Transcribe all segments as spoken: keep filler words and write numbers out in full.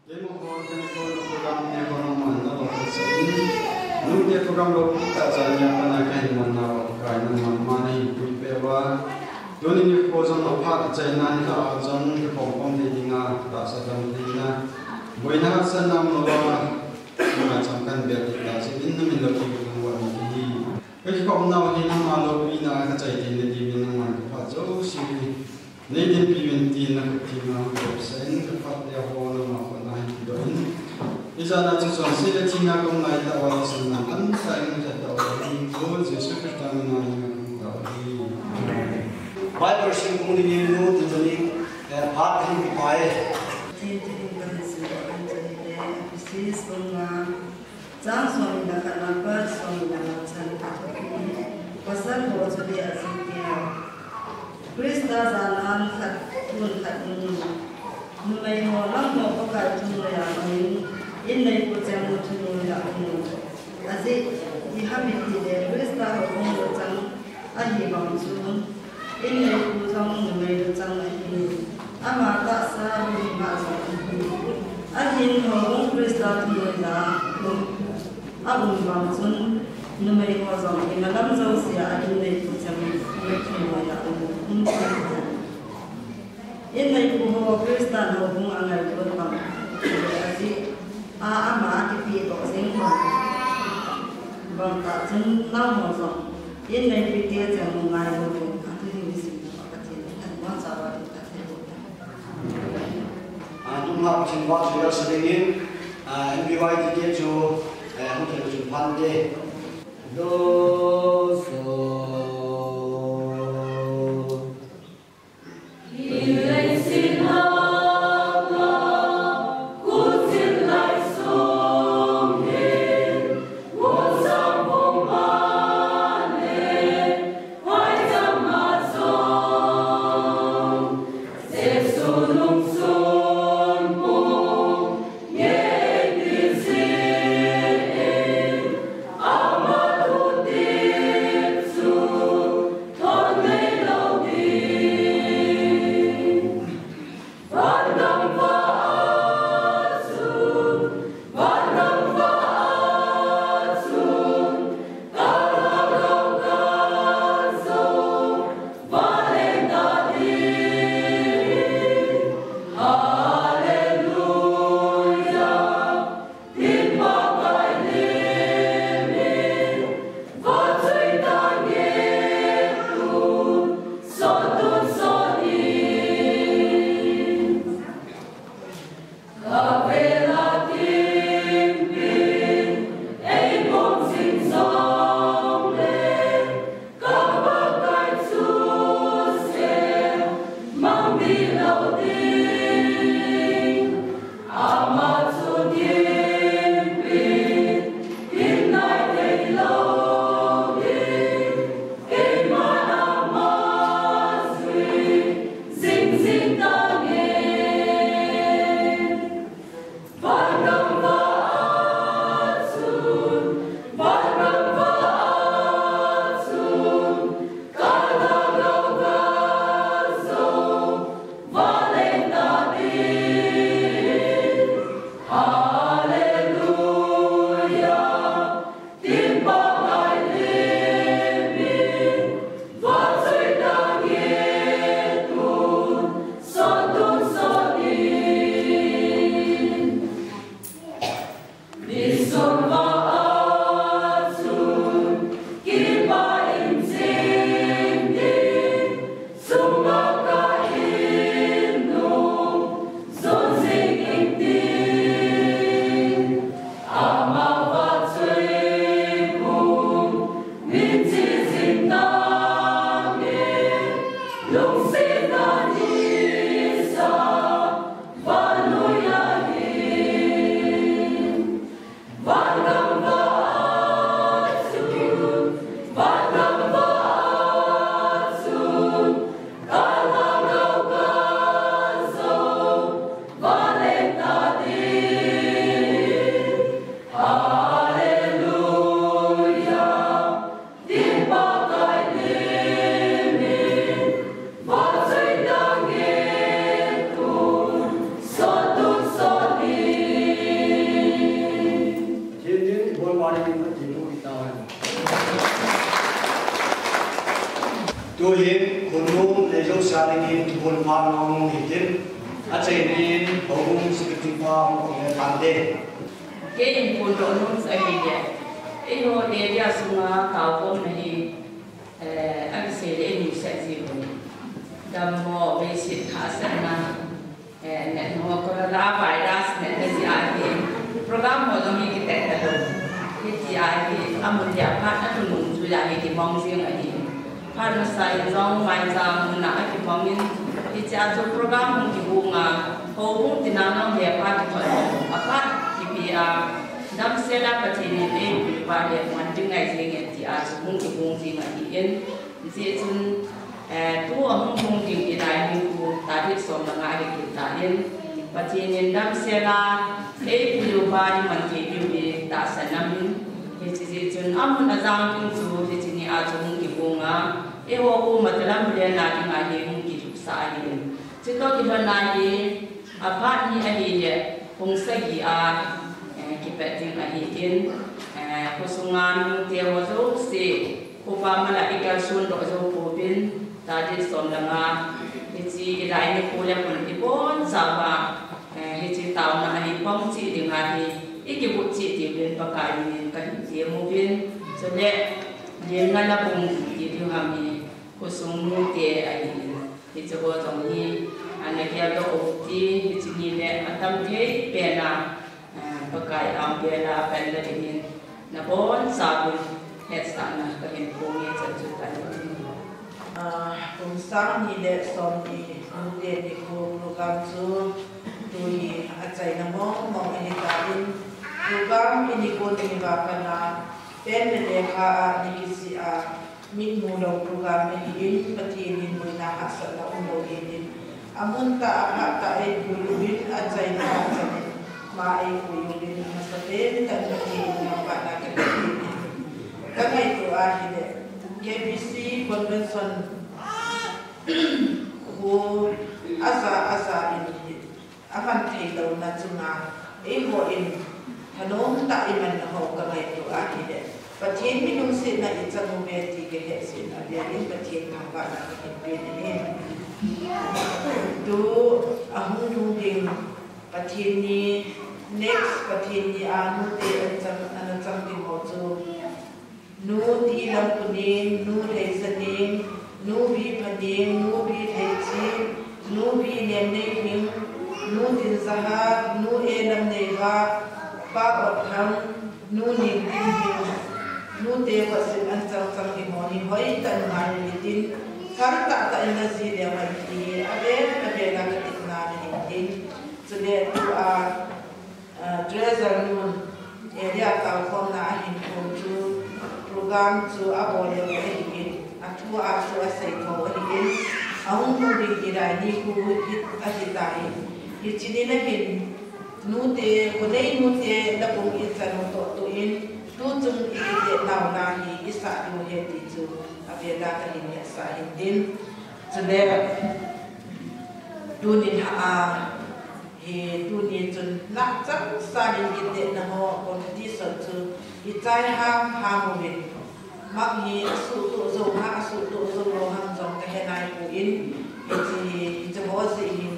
Keima ho, keima ho, program ni ho nangman nalo sa in. Nute program lo kita sa nia pana kahin man na kai nangman mana hin pui pe va. Tuni nikho jong aphat achaina ni ta jong kikhom khom thei dinga tahsa dam thei na. Boina sa nam lo va. Nangma chang kan bel kita sa in namin lo ki nang wa ni. Kakikhom nau hi nangma loupina kachai theina diuvin nangman kaphat jouse nei dinpi uvin tin nakhut theng a hung kop sa in, kaphat le ho nangma khut a hin doh in. Ijat na chu chonse le thina kong ngai tauva, thisan na tamtah in khat tauva, Lord Jesu Christa min a in kong tauva. Bible sim kong dingin nu tin jani, eh, phat hin pai. Tin tin kan sim kan jani le, Ephesus bung nga. Chang somni le khat a pat somni le nga chan. Pasal ho chule ajing tia. Christa janan khat tun khat in. Numei ho lam ho Pakai thunoi a um in, inneipu chengnu thunoi a um. Ajeh ipi ham itile Christa houbung chang ahi bang chun, inneipu jong numei luchang ahi. Ama tahsa hung hima jong ahi. Ahin houbung Christa thunoi a um, a um bang chun, numei ho jong ima lam jousea inneipu chengnu thunoi a um, um thei. Inneipu ho Christa houbung angailut bang ajeh a ama akipedoh jeng bang, bang tah chun nangho jong inneipu te chengnu ngailu uvin, ati ding nisim tah a Pathen in thangvah chauva ding tah thei u. Ah, nungah Pathen vahchoi sa dingin, ah, M B Y T te chu, eh, hung thei chun phante. Doso. Tuhin khonung le jouse dingin kibol pha nung hitin, achaina in Houbung Secretary pa hung kong le tante. Kei in phondoh nom chu ahile, eiho area sunga taokhomna hi, eh, akisei le einuisat jiu. Dammo, veiset, hahsatna, eh, natna ho, coronavirus natna jeh a hi program ho jong hi kitet talou. Hitia hi amun le aphat a thunung chu ja hi kimong jing ahi. Phat masa in jong Maicham mun a akimong in, hichea chu program hung kibung a, houbung tina jong le aphat kithot, aphat kipe a, damsel a Pathen in eipui pa le man ding ngai jing e tia chu hung kibung jing ahin, hijeh chun, eh, tu ahung hung ding Eilai nikho tarik som le nga hi kit tan, Pathen in damsel a eipui uva iman thei diu hi tahsan aum in, hiche jeh chun amun ajang ding chu hiche ni a chu hung kibung a, eiho koma Talam le na ding a hi hung kilhutsah ahin. Chutoh kilhon a hi, aphat ni ahile, pung sagi a, eh, kipat ding ahin, eh, khosunga nute ho jouse, khopa mala ikalson doh jou pouvin, tarik som le nga, hiche Eilai nikho le khun ibonchauva, eh, hiche taona a hi pang cheh ding ahi, ikibut cheh diuvin Pakai min in kahin temuvin, chule, Lenngala bung ti diu ham hi, khosung nute ahin. Hiche ho jong hi, ana geldoh u hite, hiche ni le atam thei pen a, ah, Pakai angvel a pan la dingin, nabonchauvin hetsahna kahin phong e, chan chu kahin tin. Ah, kum sang ni le som ni, nute nikho program chu tu hi achaina mong mong ahitan, program hi nikho ni va pan a, pen le lekha a, ni kisih a, mitmu lou program ahin, Pathen in boina hahsatna umlou ahin. Amun tah a, aphat tah a eipui uvin, achaina a chan in ma eipui uvin, amasapen in Pathen in thangvahna kahin pe in. Kangaito ahile, K B C Convention khu aja aja in hi, aman theilouna chunga, eiho in thanom tah a imanna ho kangaito ahile, Pathen mi lungsetna ichang uve ti kahet jeh in, avel in Pathen thangvahna kahin pe in ahi. Tu ahung lhung ding Pathen ni, next Pathen ni a nute ana chang, ana chang ding ho chu, Nu Tilampu Neng, Nu Lheija Neng, Nu Vipha Neng, Nu Vilheichi, Nu Vinemneihing, Nu Dinjahar, Nu Elamneivah, Pa Otthang, Nu Nengtinhing, nute kotsim ana chang chang ding ho hi hoitah in ngai u hitin, thal tah tah in naji leu hen ti hi avel avel a katepna nahin tin. Chule tua, ah, Treasurer nun area taokhomna ahin phong chu, program chu abol lou ahin, athu a chu asei thou ahin, ahung hung ding Eilai nikho hi ahitan, hiche ni le hin nute, khonei nute, nabung ichan u toh toh in, tuchung ikitepnau la hi isah diu ahi ti chu avel a kahin hetsah ahin tin. Chule, tuni lha a, hi tuni chun nachang san in kitepna ho competition chu ichai ham ham uvin. Mang hi asuhtoh jou ham, asuhtoh jou lou ham jong kahe naipoi, hiche hi, hiche ho jeh hin,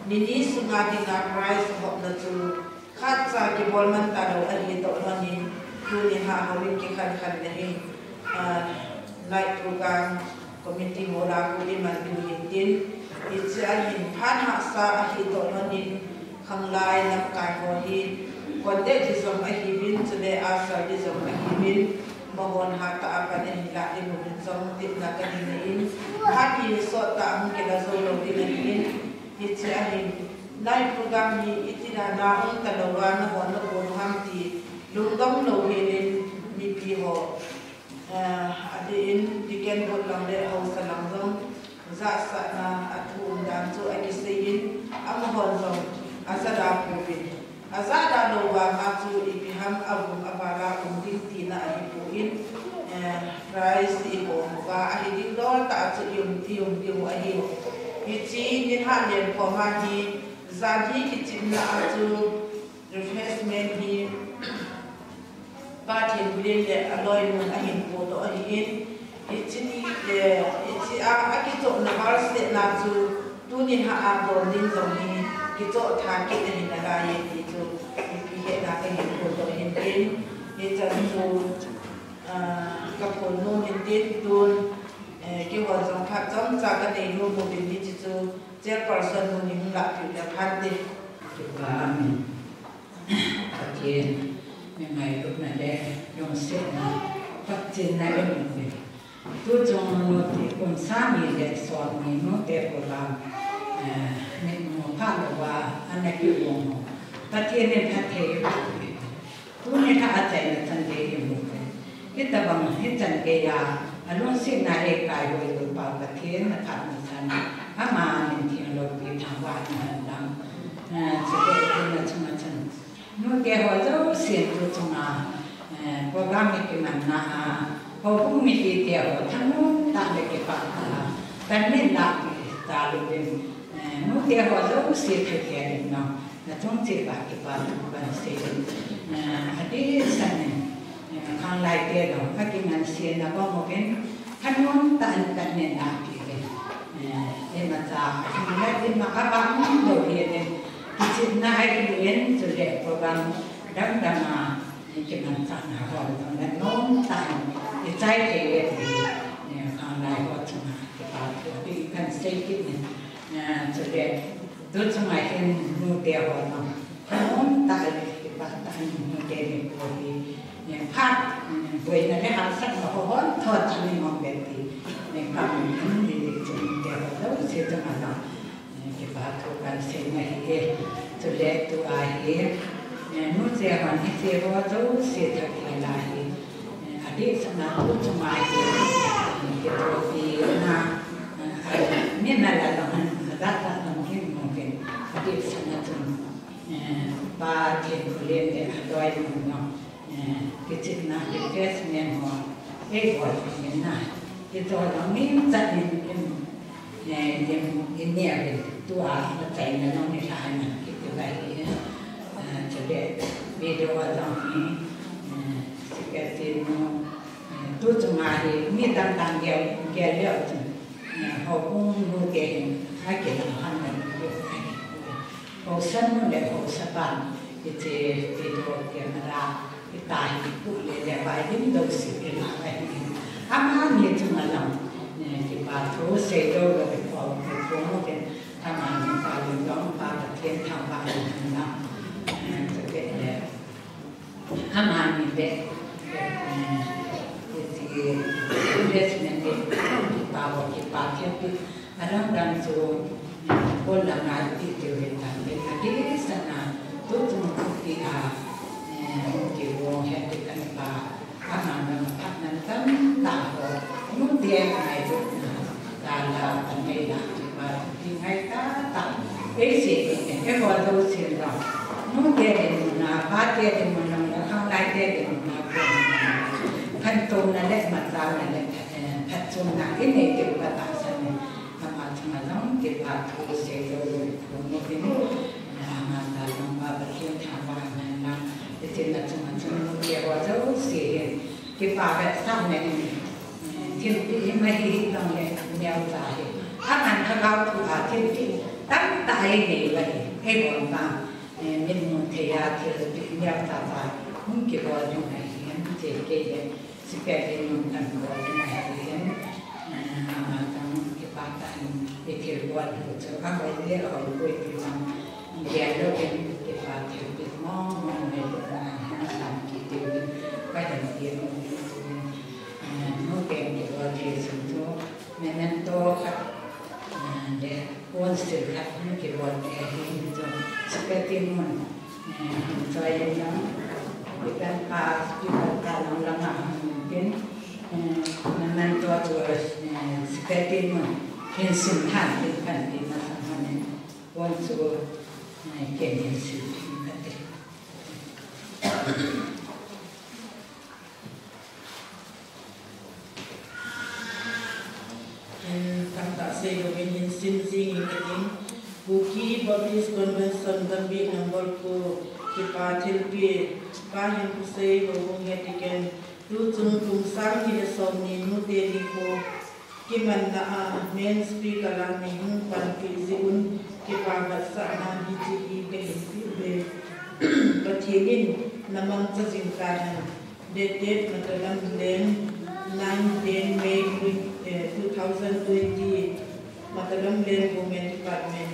ni ni sunga dinga prize hopna chu khatcha kibol man talou ahi toh lhon in, tuni lha hou in kikhan khan le hin, ah, night program committee ho la khu iman diu hin tin, hiche a hin phat hahsa ahi toh lhon in, khanglai lamkai ho hi contact ding jong ahiuvin, chule usher ding jong ahiuvin, amahon hatah a pan ahin lah ding uvin jong tepna kahin nei in, phat hi sot tah a hung kila jou lou ding ahin, hiche a hin night program hi iti dan a um talou a nahon nakon u ham ti lungdong louhel in mipi ho, eh, adeh in deacon board lang le haosa lang jong jahsahna athu um dan chu akisei in, amahon jong ajahda pouvin, ajahda lou vanga chu ipi ham avum aval a um ding tina ahipoi, eh, prize ikom uva ahi ding dol tah a chu i um, i um ding u ahi. Hiche nilhah len koma hi, jan hi kichepna a chu refreshment hi Pathen Bulen le aloinu ahin podoh ahin, hiche ni, eh, hiche a, akichohna val setna chu tunin ha a don ding jong hi kichoh tha kit ahi nalai e ti chu ipi hetna kahin podoh ahin tin, hichan chu, ah, kaphon nom in tin tun, eh, kihou jong phat chomcha kanei nom uvin hiche chu chairperson nu nin hung lahpeh le phante. Kipah ahi. Pathen, mi ngailutna le lungsetna, phatchenna eimu uve. Tuchung nute kum sang ni le som ni nute program, eh, mitmu pha louva ana kigong ho, Pathen in phatthei eiboh uve. Tuni lha achaina chan gei eimu uve. Hitobang hichan geiya alungsetna eikaihoi loupa Pathen aphat masang in ama min theng loupi thangvah in hen lang. Eh, chule tuna chunga chun nute ho jousen tuchunga, eh, program hi kimanna a, houbung mipite ho thanom tah le kipah tah a, pan min lahpeh tauvin, eh, nute ho jouse thakhat in nang, nachung cheh uva kipathu kahin sei in, eh, adehset in, eh, khanglai te jong akingansena bang uvin, thanom tah in pan min lahpeh uvin, eh, imacha, imacha, ima abang lou hi in, kichepna ahi in, chule program dang dang a, kimanchahna ho jong le nomtah in ichai thei uve ti, eh, khanglai ho chunga kipathu ding kahin sei kit in, eh, chule tuchunga hin nute ho jong nomtah in kipah tah in nute ni po hi, eh, phat, eh, boina le hahsatna ho hon thot tah in um uve ti, eh, kahin tin, nute ho jouse chunga jong kipathu kahin sei ahi e. Chule tua hi, eh, nute hon hiche ho jouse thakhat a hi, eh, adehset a tuchunga hi, eh, kithopina, eh, mi na la jong hin, ajat jat jong hin mu uvin, adehset a chun, eh, Pathen Bulen le aloinu jong, eh, kichepna refreshment ho eibol uvin na, kitoh jong min chan in, in, eh, in, in ne uvin, tua achaina jong nilhah in kiti uva hi, eh, chule video a jong hi, eh, secretary nu, eh, tuchunga hi mi dang dang gel, gel leu chun, eh, houbung nute hin akilang ham na, haosa nu le haosa pan, hiche video camera, hitia hi pu le le vai lim jouse kila ahi. Amani chunga jong, eh, kipathu sei lou lou, kipah, kipah mo ken, amani pa lou jong, Pa Pathen thangvah in hen lang. Eh, chule le. Amani le, eh, hiche investment le, kipa ho, kipa thilpeh. Adang dang chu, eh, kon langa iti tiu hitan le, adehset a, tuchung kiti a, eh, kihou hiti kan pa, amani phatna tamtah ho, nute ngailutna. Tala, panei la, kipa thu ti ngai tah tah. Eisei ding, eiho jouse jong, nute dinmun a, pate dinmun a, khanglai te dinmun a, khantouna le, machana le, eh, phatchomna inei diu katahsan e. Ama chunga jong kipathu sei lou lou, lou lou in, eh, ama ta jong Pa Pathen thangvah in hen lang, hiche na chunga chun nute ho jouse hin, kipa vetsahna in, eh, thilpeh hi mahi hi jongle neocha hi. Aman lhagao thu a thilpeh tamtah einei uva hi. Eibon vang, eh, min mu thei a thilpeh neocha cha hung kibol ding ahi, hiche kei le Secretary nun kan bol ding ahi, eh, ama jong kipah tah in ithilbol u chu ahoi le ahoi poi ti vang. Gel lou in kipa thilpeh mong mong nei lou na hin lam kiti uvin, kahin ti nom uvin, eh, nute kibol thei sun chu memento khat, eh, le council khat hin kibol thei ahi chu, Secretary nun, eh, hin choi in lang, ikan pa, ikan pa lang lang a hin tin, eh, memento chu, eh, Secretary nun hin sim han tin kan ti masang han in, council, eh, ken hin sim tin kati. In tamtah seilouvin in sim jing inge kating. Kuki Baptist Convention Gambih number two, Kipa thilpeh, Pa Hemkhosei houbung headdeacon, tuchung kum sang ni le som ni nu teni kho kimanna a main speaker a nei hung panpi jeh un kipa vetsahna hiche hi kahin peuve. Pathen in namangcha jing tahen. Date eight, Matalam Lane, nine, ten May, eh, two thousand twenty, Matalam Lane Women Department.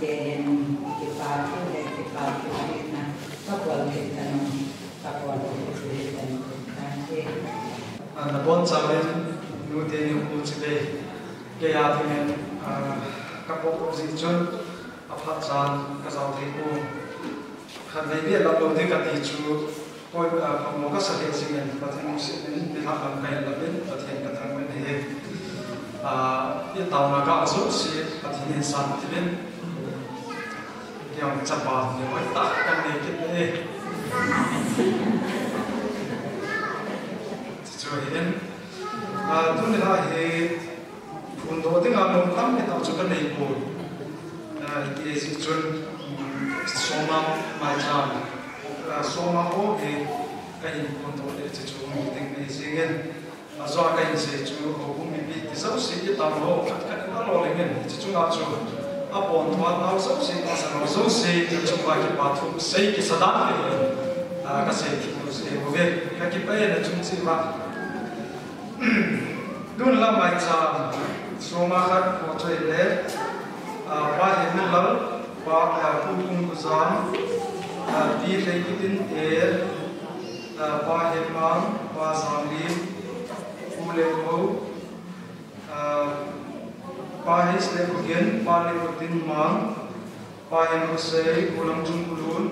Te hin kipa thu le kipa thu le na, ka bol thei ta nu, ka bol thei ta nu, ka thei. A, nabonchauvin nu teni pu chule, kei a dingin, a, ka pop jeh chun, aphat chan ka jao thei pon. Khatvei beh lap lou ding kati chu, poi, a, phamo kasa lheh jingin, Pathen lungset in, nilhah lam kahin lap in, Pathen kathangvah in ahi. A, i taona gah jouse, Pathen in san tin, kei jong chapa ni hoitah kanei kit e. Chuchu ahin, a, tuni a hi, phondoh dinga lom tampi tah chu kanei poi. A, hiti jeh chun, um, Soma maicham, a, Soma ho hi kahin phondoh le chuchu hung ding ahi jingin. Ajeh a kahin sei chu, houbung mipi ti jouse, i taona ho khat khat in alo lengin, hiche chunga chu apon thuat nau jouse, tahsan nau jouse, achunga kipa thu sei kisa dan ahi, a, kasei thei lou jeh uve, kakipah e nachung cheh uva. Tun la maicham, Soma khat, Khochoi le, a, Pa Hemminlal, Pa, a, Pu Thungkujam, a, Pi Hleikitintel, a, Pa Hemmang, Pa Janglim, Pu Lekho, a, Pa Heislekhogin, Pa Lekhotinmang, Pa Hemkhosei, Pu Lamchungkholun,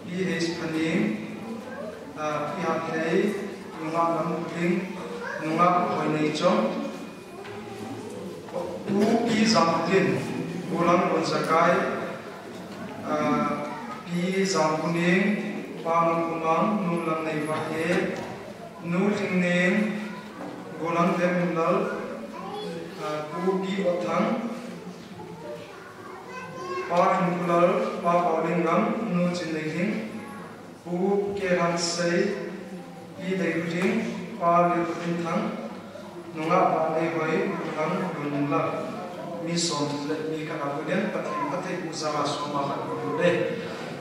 Pi Heisphaning, a, Pi Hatlhei, nungah Lambuting, nungah Hoineichong, Pu Pi Jangkhotin, Pu Lamgonjakai, a, Pi Jangkhoning, Pa Mangkhomang, Nu Lamneivahte, Nu Lhingning, Pu Lamthemminlal, a, Pu Pi Otthang, Pa Khinkholal, Pa Paolingam, Nu Chinneilhing, Pu Kehrangsei, Pi Deilhing, Pa Liltinthang, nungah Vanneihoi, Pu Lhangdonminlal. Mi som le mi khat a puilen Pathen phatthei boh jal a Soma khat bol le.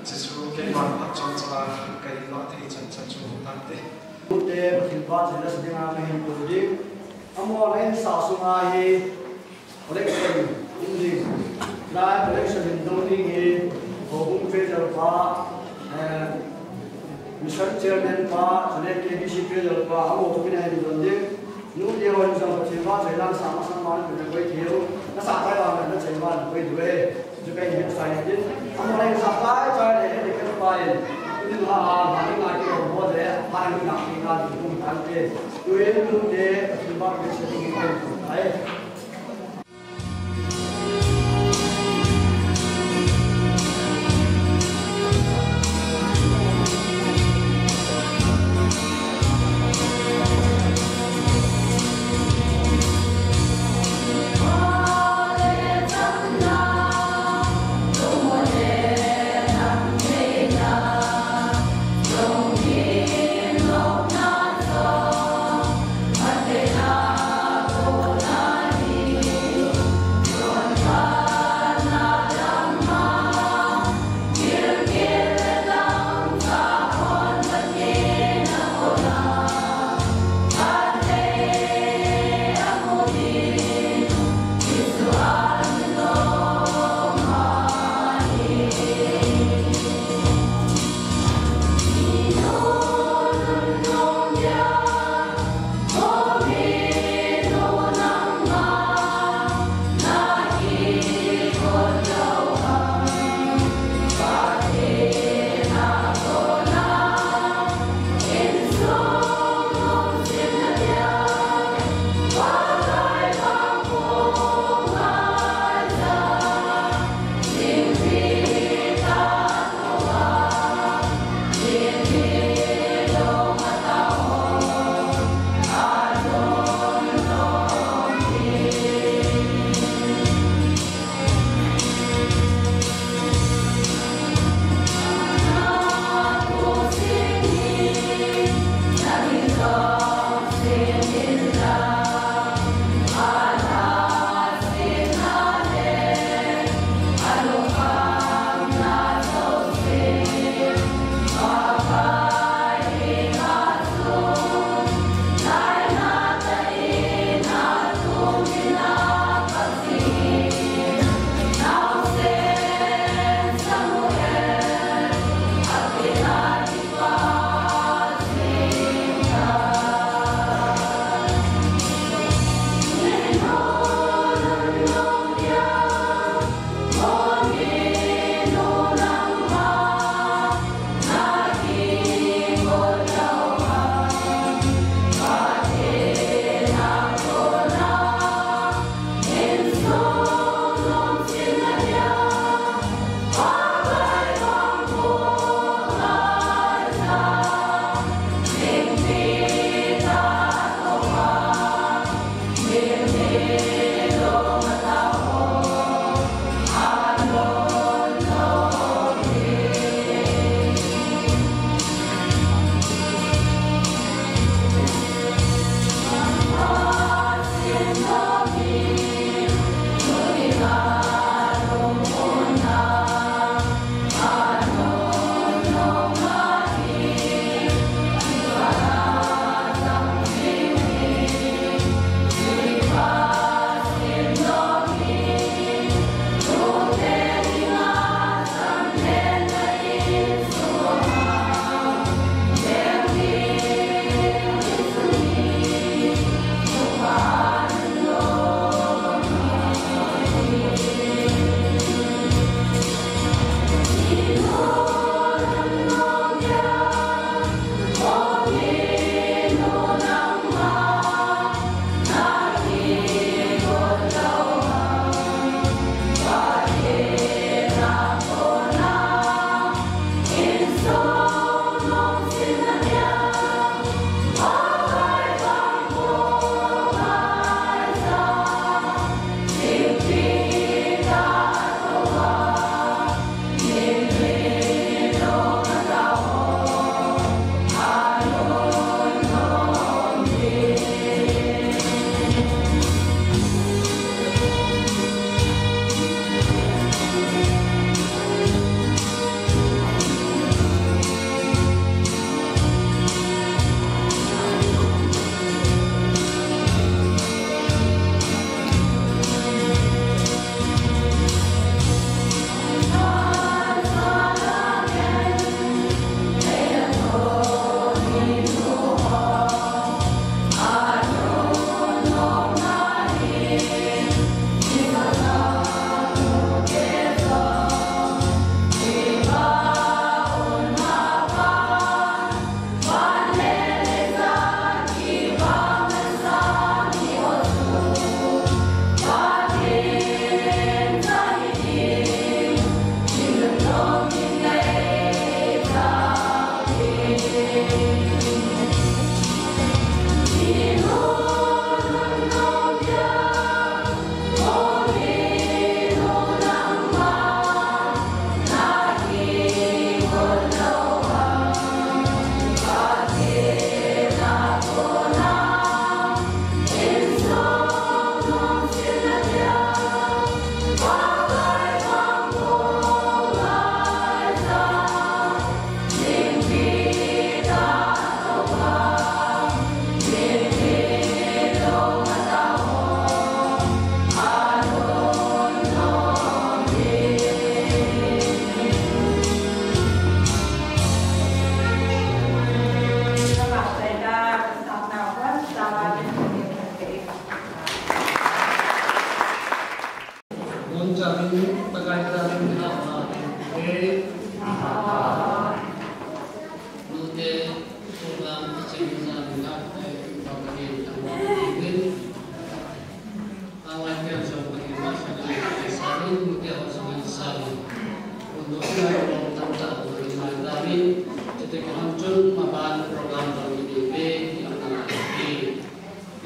Chuchu keiman phat chomcha a kahin lah thei chan chan chu tante. Tute Pathen phatthei la sa dinga kahin bol ding. Amaho la insung sunga hi Election um ding. Lai election hin dong ding hi, houbung treasurer pa, eh, mission chairman pa, chule K B C treasurer pa, amaho chu min ahin don ding. Nu te hon jong Pathen phatthei la sa masang ma na koi thei u. Na sa pai ba na chei ba na koi diu e. Chu pen hin sai din. Amaho la sa pai chai le, he de kan pa in. Ni ha ha, ma ni ngai ke ho de, ma ni ngai ke ngai ke, kum tan te. Tu e nu te, Pathen phatthei sa ding hi, ai.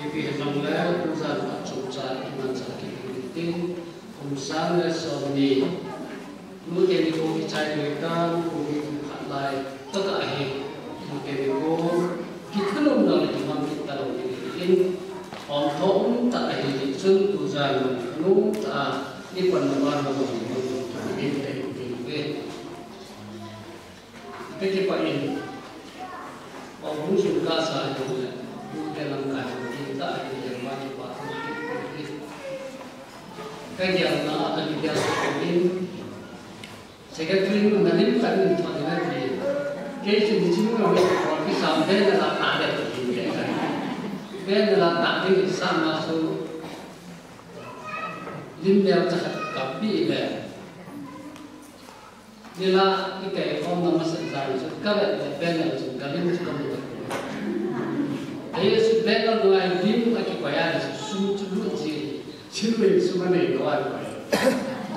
Ipi hijongle, tujan a chomcha imancha kit u hitin, kum sang le somni. Nute nikho kichai loi tan, kum ni kum khat lai tah a hi, nute nikho kithanom lou le kimang kit talou ding ahin, Hom thom ta ahi chun tujan nung ta ni pan na ba na ba ni. Ka kipah in, Paubung sung kasa hi le, tute lamkai in ta hi le, ma kipah in, ka gel na, ka gel in, secretary nu na lim khat in thon na ti, kei chu ni ching na, ko ki sam be na la ta de ti, be na la ta de sa ma su, lim le ta ka pi le. Nila, i kei khom na masa zan chu, ka vet le panel chu, ka lim chu ka mu. Ei chu panel ngai lim a kipah a le sum chu lut ji, sum le sum a nei lo a kipah.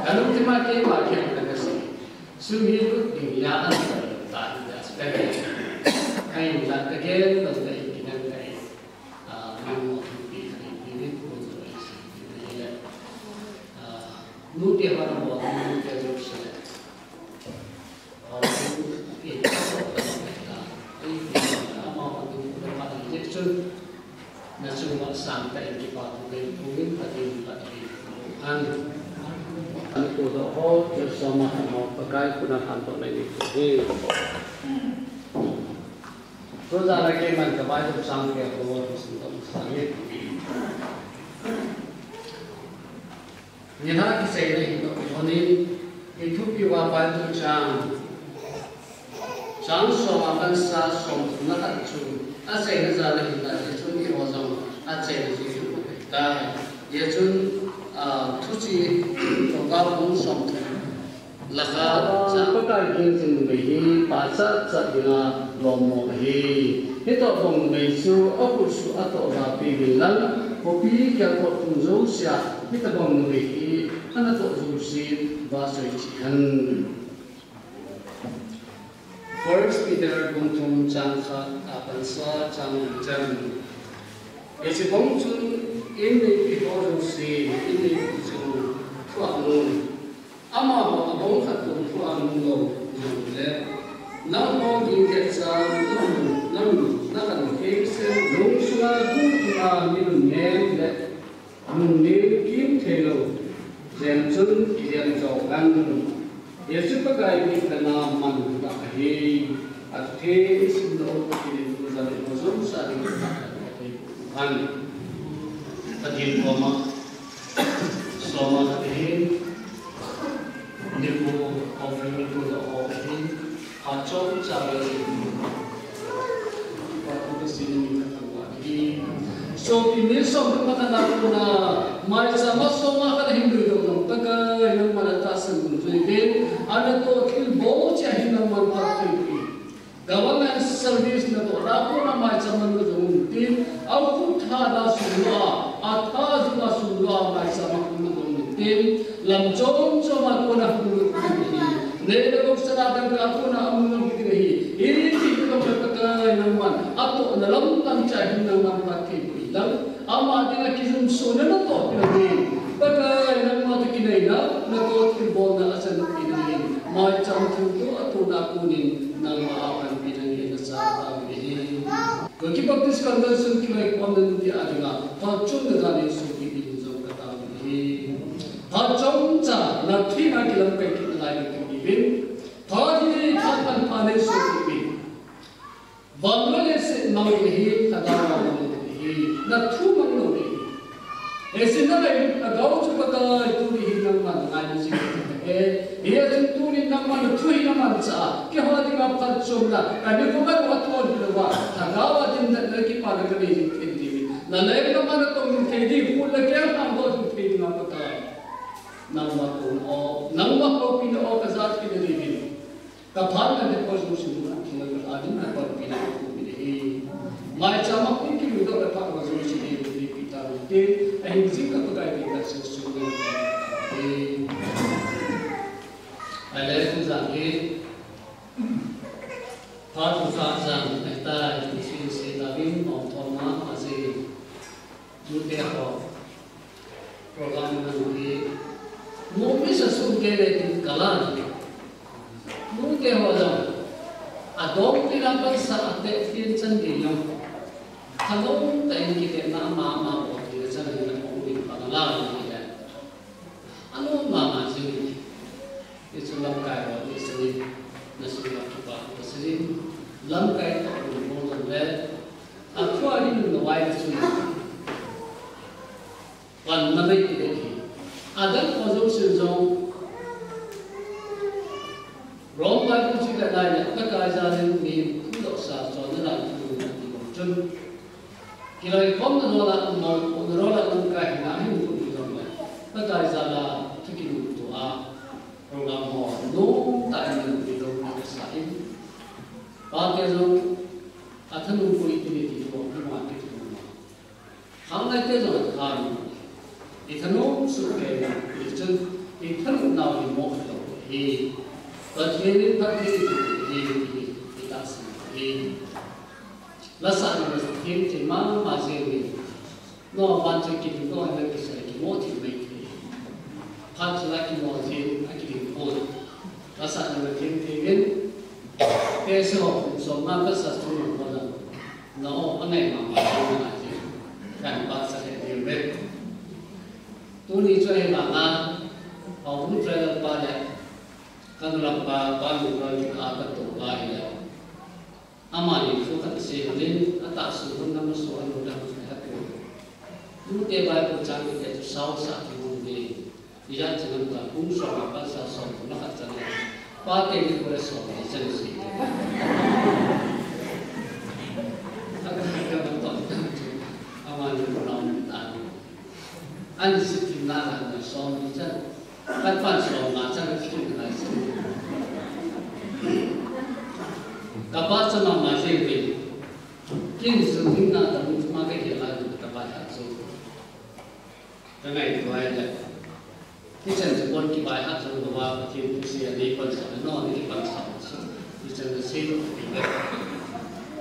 Ka lungthim a keima kei ka na si. Sum hi lut ding a na ta hi a panel. Ai la ka gel lo ta i kinan ta i. Ah, mano pi pi pi pi ko zo ai si. Ah, nu te ba na mo, nu te zo se. Tujan a keiman ka Bible sang ke ho, Nilhah kiseina hi toh kihonin, i thupi uva Bible chang, chang som a pansa som thum na khat chu, aseina jal ahi ta, hichun eiho jong aseina chu chu tai. Hichun, ah, Thuchih Proverb bung som thum. Lakha, Pakai gel jing numei hi, pachat chat dinga lom mong ahi. Hitoh bang numei chu, akhut suh atoh va pe uvin lang, khopi kelkhoh thum jousea, hitobang numei hi, ana toh jouse, va soi cheh hen. First Peter bung thum chang khat, apansa chang li chan. Hiche bang chun, in neipi ho jouse, in neipi chu, thuah nun. Amaho abang khat bou thu a nung lou jongle, nangho gingkhet cha, nang, nang, nakhan thei sen, lung sunga gu dinga mi lungnem le lungnem kim thei lou, jen chun kijen jou hen. Hichu Pakai mitna a man tah ahi, athu theng isim lou, kinin tujan in hojom sa ding tah ahi. Pathen koma, soma khat ahin, nipu offering nipu la ho ahin, phat chomcha le ahin. Pathen ka sin ni ka thangvah ahi. Sopi ni som ka na na ko na, maicham a soma khat ahin lui doh nang Pakai nangman atahsan dungjuiyin, anatoh thilbol cheh ahin nangman phatthei boh in. Government service natohna a kona maicham a um jong um tin, akhut thada sung lou a, atha jung a sung lou a maicham a um jong um tin, lam chom chom a kona hung lut ding ahi. Neina gopsahna dangka a kona hung lut ding ahi. Iti hilou le Pakai nangman, atohna lam dang cheh ahin nangman phatthei boh in lang. Ama dinga kijumsohna natoh peh in, Pakai nangma toh kinaina, natoh thilbolna achan peh in, maicham thilto atohna a konin, nangma a panpina hin nachan tauve. Kuki Baptist Convention kiloi khomna nute a dinga, phatchomna danin sopi dingin jong katao uve. Phat chomcha, nathina kilamkai kit nalai ding kahiuvin. Phat hi, phat manpha nei sopi uvin. Van le leiset mang ding ahi, Lhagao a mang ding ahi, nathu mang lou ding ahi. Hiche nangai Lhagao chu Pakai tuni hin nangman ngaina jing kahi. Hijeh chun tuni nangman nathu hi namanchah a, keiho dinga phatchomna, kani koma athu ahi louva, Lhagao a dinna le kipana kanei jing thei ding. Naleng nangman natong jing thei ding, khut le keng hangdoh jing thei dinga Pakai. Nangma kona o, nangma koupina o kajat kit ding ahi. Kaphatna ding ho jouse nunga thilha adin na panpina kape uve. Maicham a hung kimudoh le phat ho jouse hi ipi tante, ahin jing ka Pakai ding ka Jesu min. Ahile tujan hi, phat usa jan, ahita, ipi sin se tabin, mong thoma, aji. Nute ho, program nang hi, momi sa sum kei le tin kalan. Nute ho jong, adongpina pansa ate tin chan ding jong. Khanom tah in kile na ama ama bol. Anu mama jing. Ichu lamkai ho ni sini, na sini la kipa ko sini, lamkai to ni mo le, a thua ni no wai ni sini. Wan na mai ki de ki. Adam ko jong sin jong. Rome Bible chu ka lai le, Pakai jal in mi thu doh sa chonna thu na ti bang chun. Kiloikhomna lou a, mopohna lou a, lamkai hina hin kum hi jong le, Pakai jal a thu kimuto a, program ho nomtah in na ti lou na sa in. Pate jong athanopoi ti ni ti lou, ni ma ti lou. Khanglai te jong athan. I thanom suh kei na, i chun, i thanom nau hi mo lou hi. Pathen in phatthei i hi, i, i tahsan hi. Lasah na lasah thim thim mama jeng in. No, van chu kiding doh na kisei kimo thim mai thei. Phat chu la kimo thim, a kiding doh. Lasah na lasah thim thim in. Te so, so ma ka sa chu no ko la. No, angai mama chu na ji. Kan pa sa he de ve. Tuni chu he mama. Au bu trailer pa le. Kan lam pa, pa ni pa ni ka ka to pa hi le. Amani thu khat sei hon in, atahsa hon nam so anu dam khat ha pe. Tute Bible chang te chu sao sa ki hon de. Ijat chang ta kum so ma pan sa so na khat chang. Pate ni ko le so ni chang sei. Ka ka ka to ta chu. Amani ko na ta. An si tin na la na so ni chang. Ka pan so ma chang ki na si. Ka pa sa ma ma sei pe. Kin su tin na ta mu ma ka ke la ka pa ta so. Ka ngaito a ahile. Hichan chu kon kibai hat jong lou a, Pathen thusei a nei pansa, no, nei pansa chu. Hichan chu sei lou ding ve.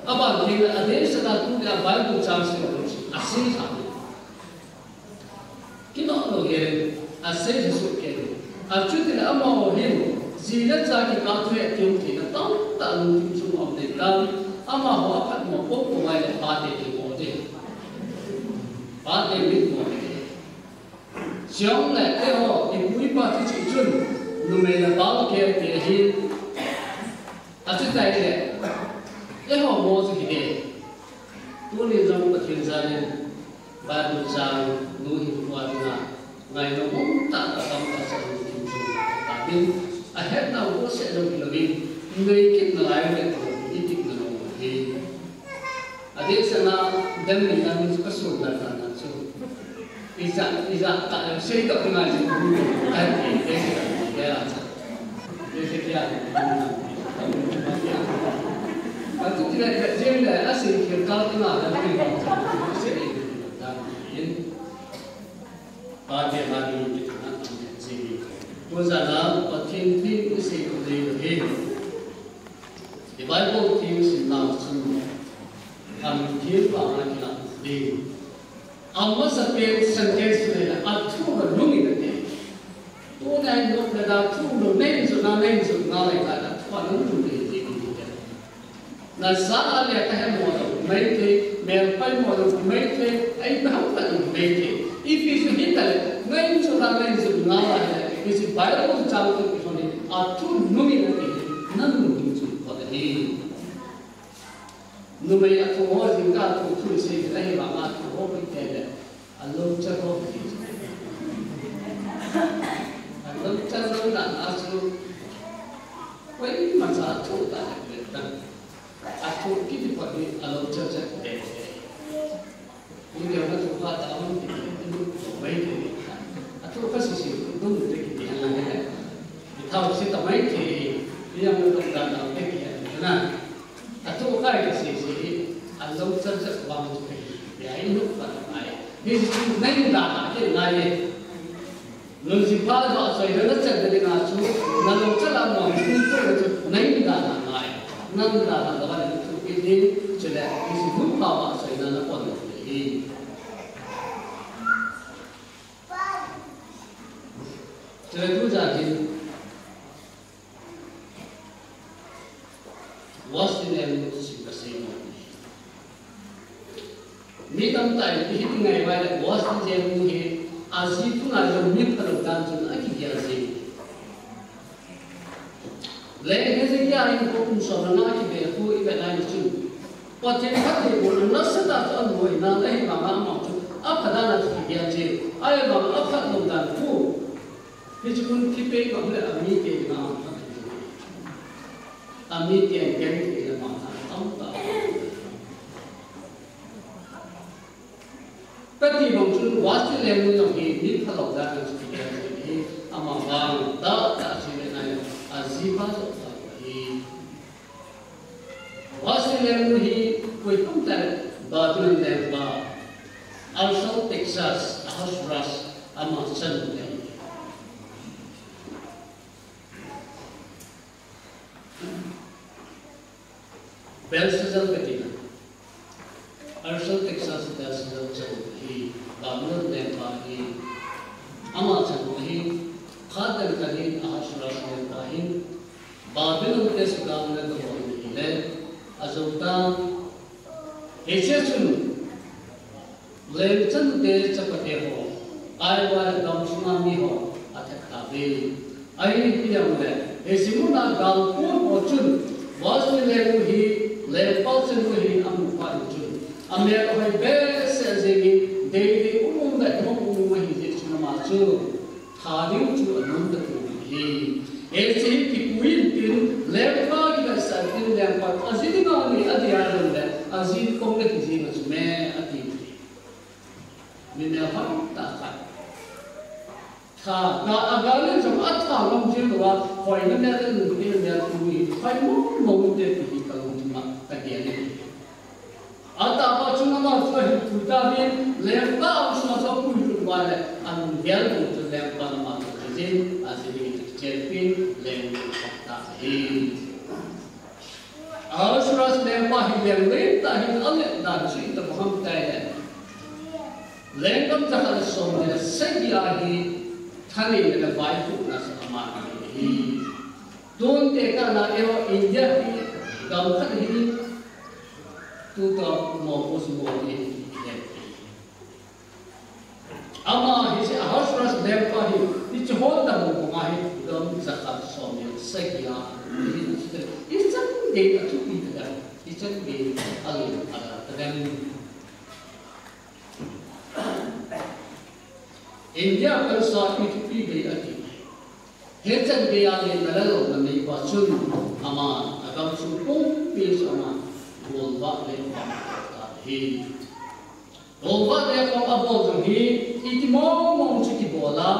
Aban thei a, adeh sela tuni a Bible chang sei lou chu, asei lha. Kinoh lou hi, asei lha soh kei. Achuti le amaho hin, ji le cha kikah thu hethem theina tamtah lungthim chung a um ding tan, amaho aphatmo pum pum a ahile pate kimo ding. Pate mitmo ding. Chule eiho, ipu ipa chu chun, numei le pa kiti hi. Achuti le, eiho mo chu hite. Tuni jong Pathen jal in, Bible chang, nu hinkho a dinga, ngainom um tah tah tamtah sa lungthim chung a tatin, ahetnau bouseh jong hilou in, nei kit nalai le, i kit nalou hi. Adeh sela, dem ni na min chu ka sun dan dan chu. Ija, ija, ta, sei to na ji, ka ti, te se, te la cha. Te se kya, ka tu ti la, ka je la, a sei ki ka ti na, la ki ba, se ni, da, in. Pa te ma ni ki na, se ni. Ko za na, Pathen ti, se ko ni, ni. I Bible thil simnau chun, Pathen vanga kilah ding. Amasapen sentence le, athu a lungin ati. Tuna in lungna da thu lou, nei jot na, nei jot na le ka da thu a lungin ati. Nasa a le ka he mo lou, maithei, melpai mo lou, maithei, ei na hau ka lou, maithei. Ipi chu hita le, nei jot na, nei jot na le, ipi chu Bible chang tu ki honi, athu lungin ati. Nan lungin chu ko da hi. Numei athu ho jingkah thu thu sei le ahi vanga thu ho pi te le. Alou cha ho pi. Alou cha lou na a chu. Koima cha thu ta le le ta. Athu kiti pa ni alou cha cha te. India na thu pa ta hon ti, ti nu to mai te ni. Athu pa si si, nu te ki ti hala ne. Ti thau si ta mai te. Ti yang na to da da te ki na. Athu kai ki si si, alou cha cha bang te. Ya inu pa ta mai. Ni si nai da ha ke nai. Lungsim pha le vahchoina nachan na dinga chu, nalungchang a mo, Christian chu, nahing dan a ngai. Nang dan a lou a le thu kit ding, chule, lungsim pha vahchoina na pon ding ahi. Chule tujan hin, Vos ni le nu chu sim kasei nom. Mi tamtah in ihi ngai vai le vos ni le nu hi Aji thu ngai jong mi phalou dan chun akigel ji. Leng Hezekiah in kum som le nga kibel khu ivet nai chun, Pathen phattheibohna nasatah chu anuina ahivanga ama chu apha dan a chu kigel ji. Ahivanga aphalou dan khu, hiche mun thipei ngam le amite dinga apha thei ji. Amite in gen thei le ama chu atam tah. Kati bang chun Vashti lengnu jong hi mi phalou dan a chu kigel ji hi, amavang tahtah chu ivet nai le ajipa joh tah ahi. Vashti lengnu hi koi ham itile Babylon lengpa Artaxerxes, Ahasuerus, ama chanu ahi. Belshazzar kati na. Artaxerxes, Belshazzar chanu ahi, Babylon lengpa ahi. Ama chanu ahi. Phat dang khat hin Ahasuerus lengpa hin Babylon te suhgalna kabol ahile, ajou tan. Hiche chun leng chanu te chapate ho, ahilou le gamsunga mi ho athat tauve. Ahin ipi ham itile, hiche muna gal kon ho chun Vashti lengnu hi lengpa chanu hi amu phat in chun, amel ahoi behseh jengin, deidei um um le nom um um ahi jeh chun ama chu tha ding chu anom ta tou ahi. Hiche hi kipui intin, lengpa kivetsah intin, lengpa chu aji dinga ahi, adia jongle aji kong le kijing a chu me ati. Mi melhoi tah khat. Tha, ga, agal in jong atha ngam jing louva, hoina mel in, nunte mel tu hi, hoi mong mong te ti hi kalungthim a kagel in. Atahpa chun ama chu ahin pui tauvin, lengpa aum sunga chu apui lut uva le, alunggel bou chu lengpan ama chu ajin, aji dingin achen pin, leng chu akhop tan ahi. Ahasuerus lengpa hi leng lentah ahin, alet dan chu itobang ham itile, lenggam jakhat le somni le sagi a hi thaneina le vaihomna chu ama anei ahi. Tun tekahna eiho India hi gam khat ahin, tuta mo post mo ahin, ama hiche Ahasuerus lengpa hi, hiche ho tobang banga hi gam jakhat somni le sagi a ahin, ichan gei athupi tadem, ichan gei alen adal tadem. India kalsa ithupi gei ati. Hichan gei a lenna le lolna neipa chun, aman agamsung pumpi chu aman golvah le khom abol tan ahi. Golvah le khom abol jong hi iti mong mong chu kibol a,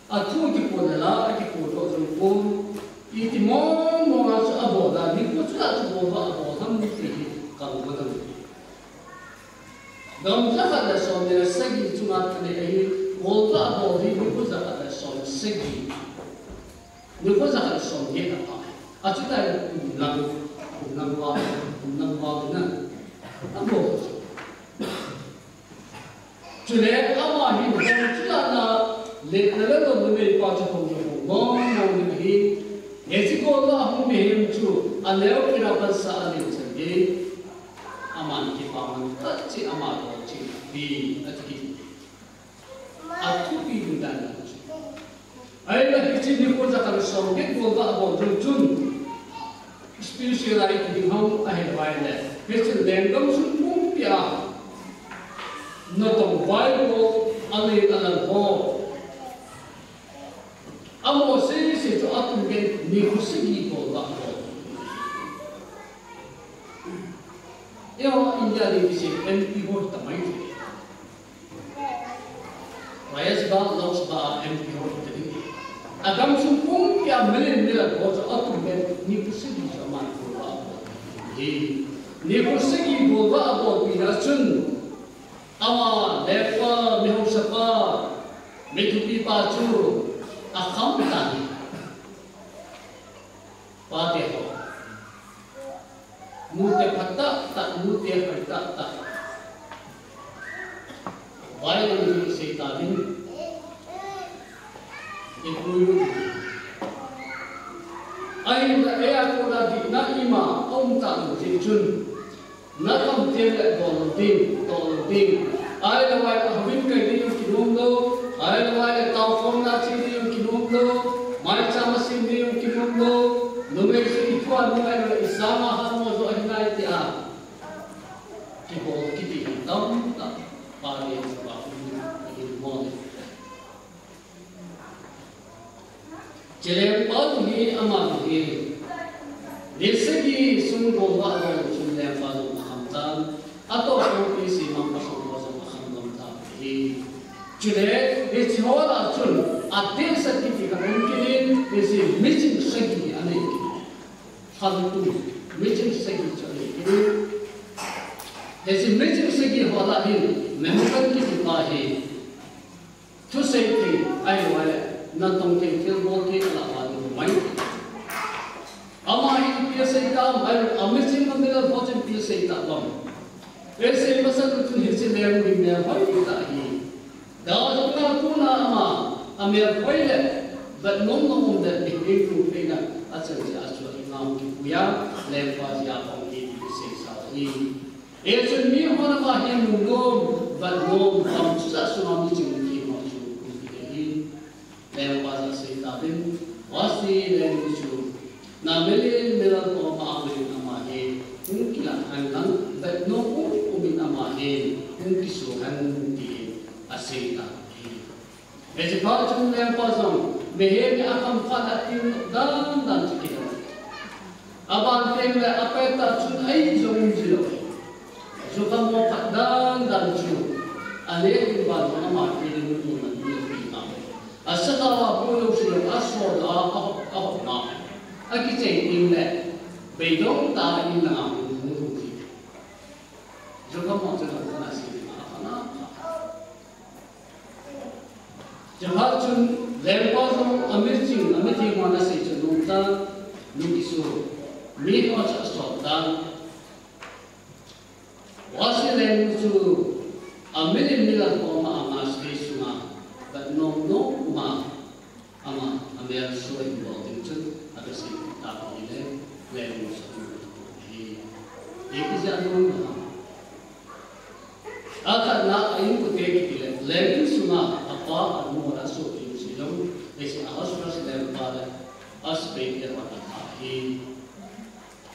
athu kiphonna la, akiphondoh jong pon, iti mong mong a chu abol a, nikho chu a chu golvah abol ham ti hi kamu dam. Gam jakhat le somni le sagi chunga thanei ahi, golvah abol hi nikho jakhat le som sagi. Nikho jakhat le som get apha. Achuti le kum lang, kum lang val, kum lang val na. Abol. Chule ama hin gam chulana lenna le lolna neipa chu hung hung mong mong ding ahi. Hiche golvah hung mihem chu aneo kira pansa alen chan gei. Aman kipa man khat cheh ama dol cheh pi ati. Athupi ding dan chu. Ahile hiche nikho jakhat le som get golvah abol jong chun, special a iti ding ham ahile, hiche lenggam sung pumpi a natong vaibol, alen alal ho, amaho sese chu atum gei nikho sagi golvah abol. Eiho India ding kiche M P ho tamai. Rajya Sabha, Lok Sabha a M P ho hita ding. Agamsung pumpi a million million ho chu atum gei nikho sagi chu aman golvah abol ahi. Nikho sagi golvah abolpina chun, ama lengpa, mihaosapa, mi thupipa chu akham tan ahi. Pate ho. Nute phatah tah, nute hoitah tah. Bible in asei tauvin, ipui u. Ahinla eia kona dihna ima aum talou jeh chun, nakham teng le dol lou ding, tol lou ding. Ahilou le ahouvin kai ding kinom lou, Hiche lengpa jong hi ama jong hi, ni sagi sung gol vah jong chun lengpa jong akham tan, atoh pumpi semang pasal ho jong akham gam tan ahi. Chule, hiche ho lah a chun, adeh sagi kiti khat um kit in, hiche miching sagi anei kit. Khamtu, miching sagi chu anei kit. Hiche miching sagi ho lah a hin, Memukan kiti pa hi. Thusei thei, ahilou le, natong thei, thilbol thei, alah a um mai. Ama hi ipi asei tam, ahilou, amiching a milal ho chun ipi asei tam. Asei masat u chun hiche leng hi melhoi tah ahi. Gal jong a kona ama, amelhoi le, vet nom nom um le, mihem kum theina, achan jeh a chu ahi ngam kipui a, lengpa jeh a pang hi ti seisa ahi. Hichun mi hon ama hi nungnom, vetnom, gam chujat sunga miching mihem ho chu um kit ahi. Lengpa jeh a sei tauvin, Vasi lengnu chu, na melin melal ho ma a melin ama hi, hung kilah hen lang, vetnom um um in ama hi, hung kiso hen tin asei tan ahi. Hiche phat chun lengpa jong, mihem in akham phat a atiu dan dan chu kidong. Aban teng le apet tah chun ahi jong um ji lou. Jukham mo phat dan dan chu, aneh in ban jong ama kiding mun mun a ni pi ma. Asakha a bu lou si lou, asol a, a, ahop ma. Akichei teng le, beidong tah in lang a hung hung ji. Jukham mo chu lang kana si ma, a kana. Chaphat chun, lengpa jong amiching, amithem ho ana sei chun nungta, nung kisu, mi ho chu asot tan. Vasi lengnu chu, amilin milal ho ama anga sei sunga, vetnom nom um a, ama, amel suh in bol ding chun, aga sei ta hi le, lengnu chu amu hi. Hiti jeh a nung na. Akhatna a inkote kiti le, leng in sunga apa anu asopi u si jong, hiche Ahasuerus lengpa le, Ahasbei te ho ana tha hi.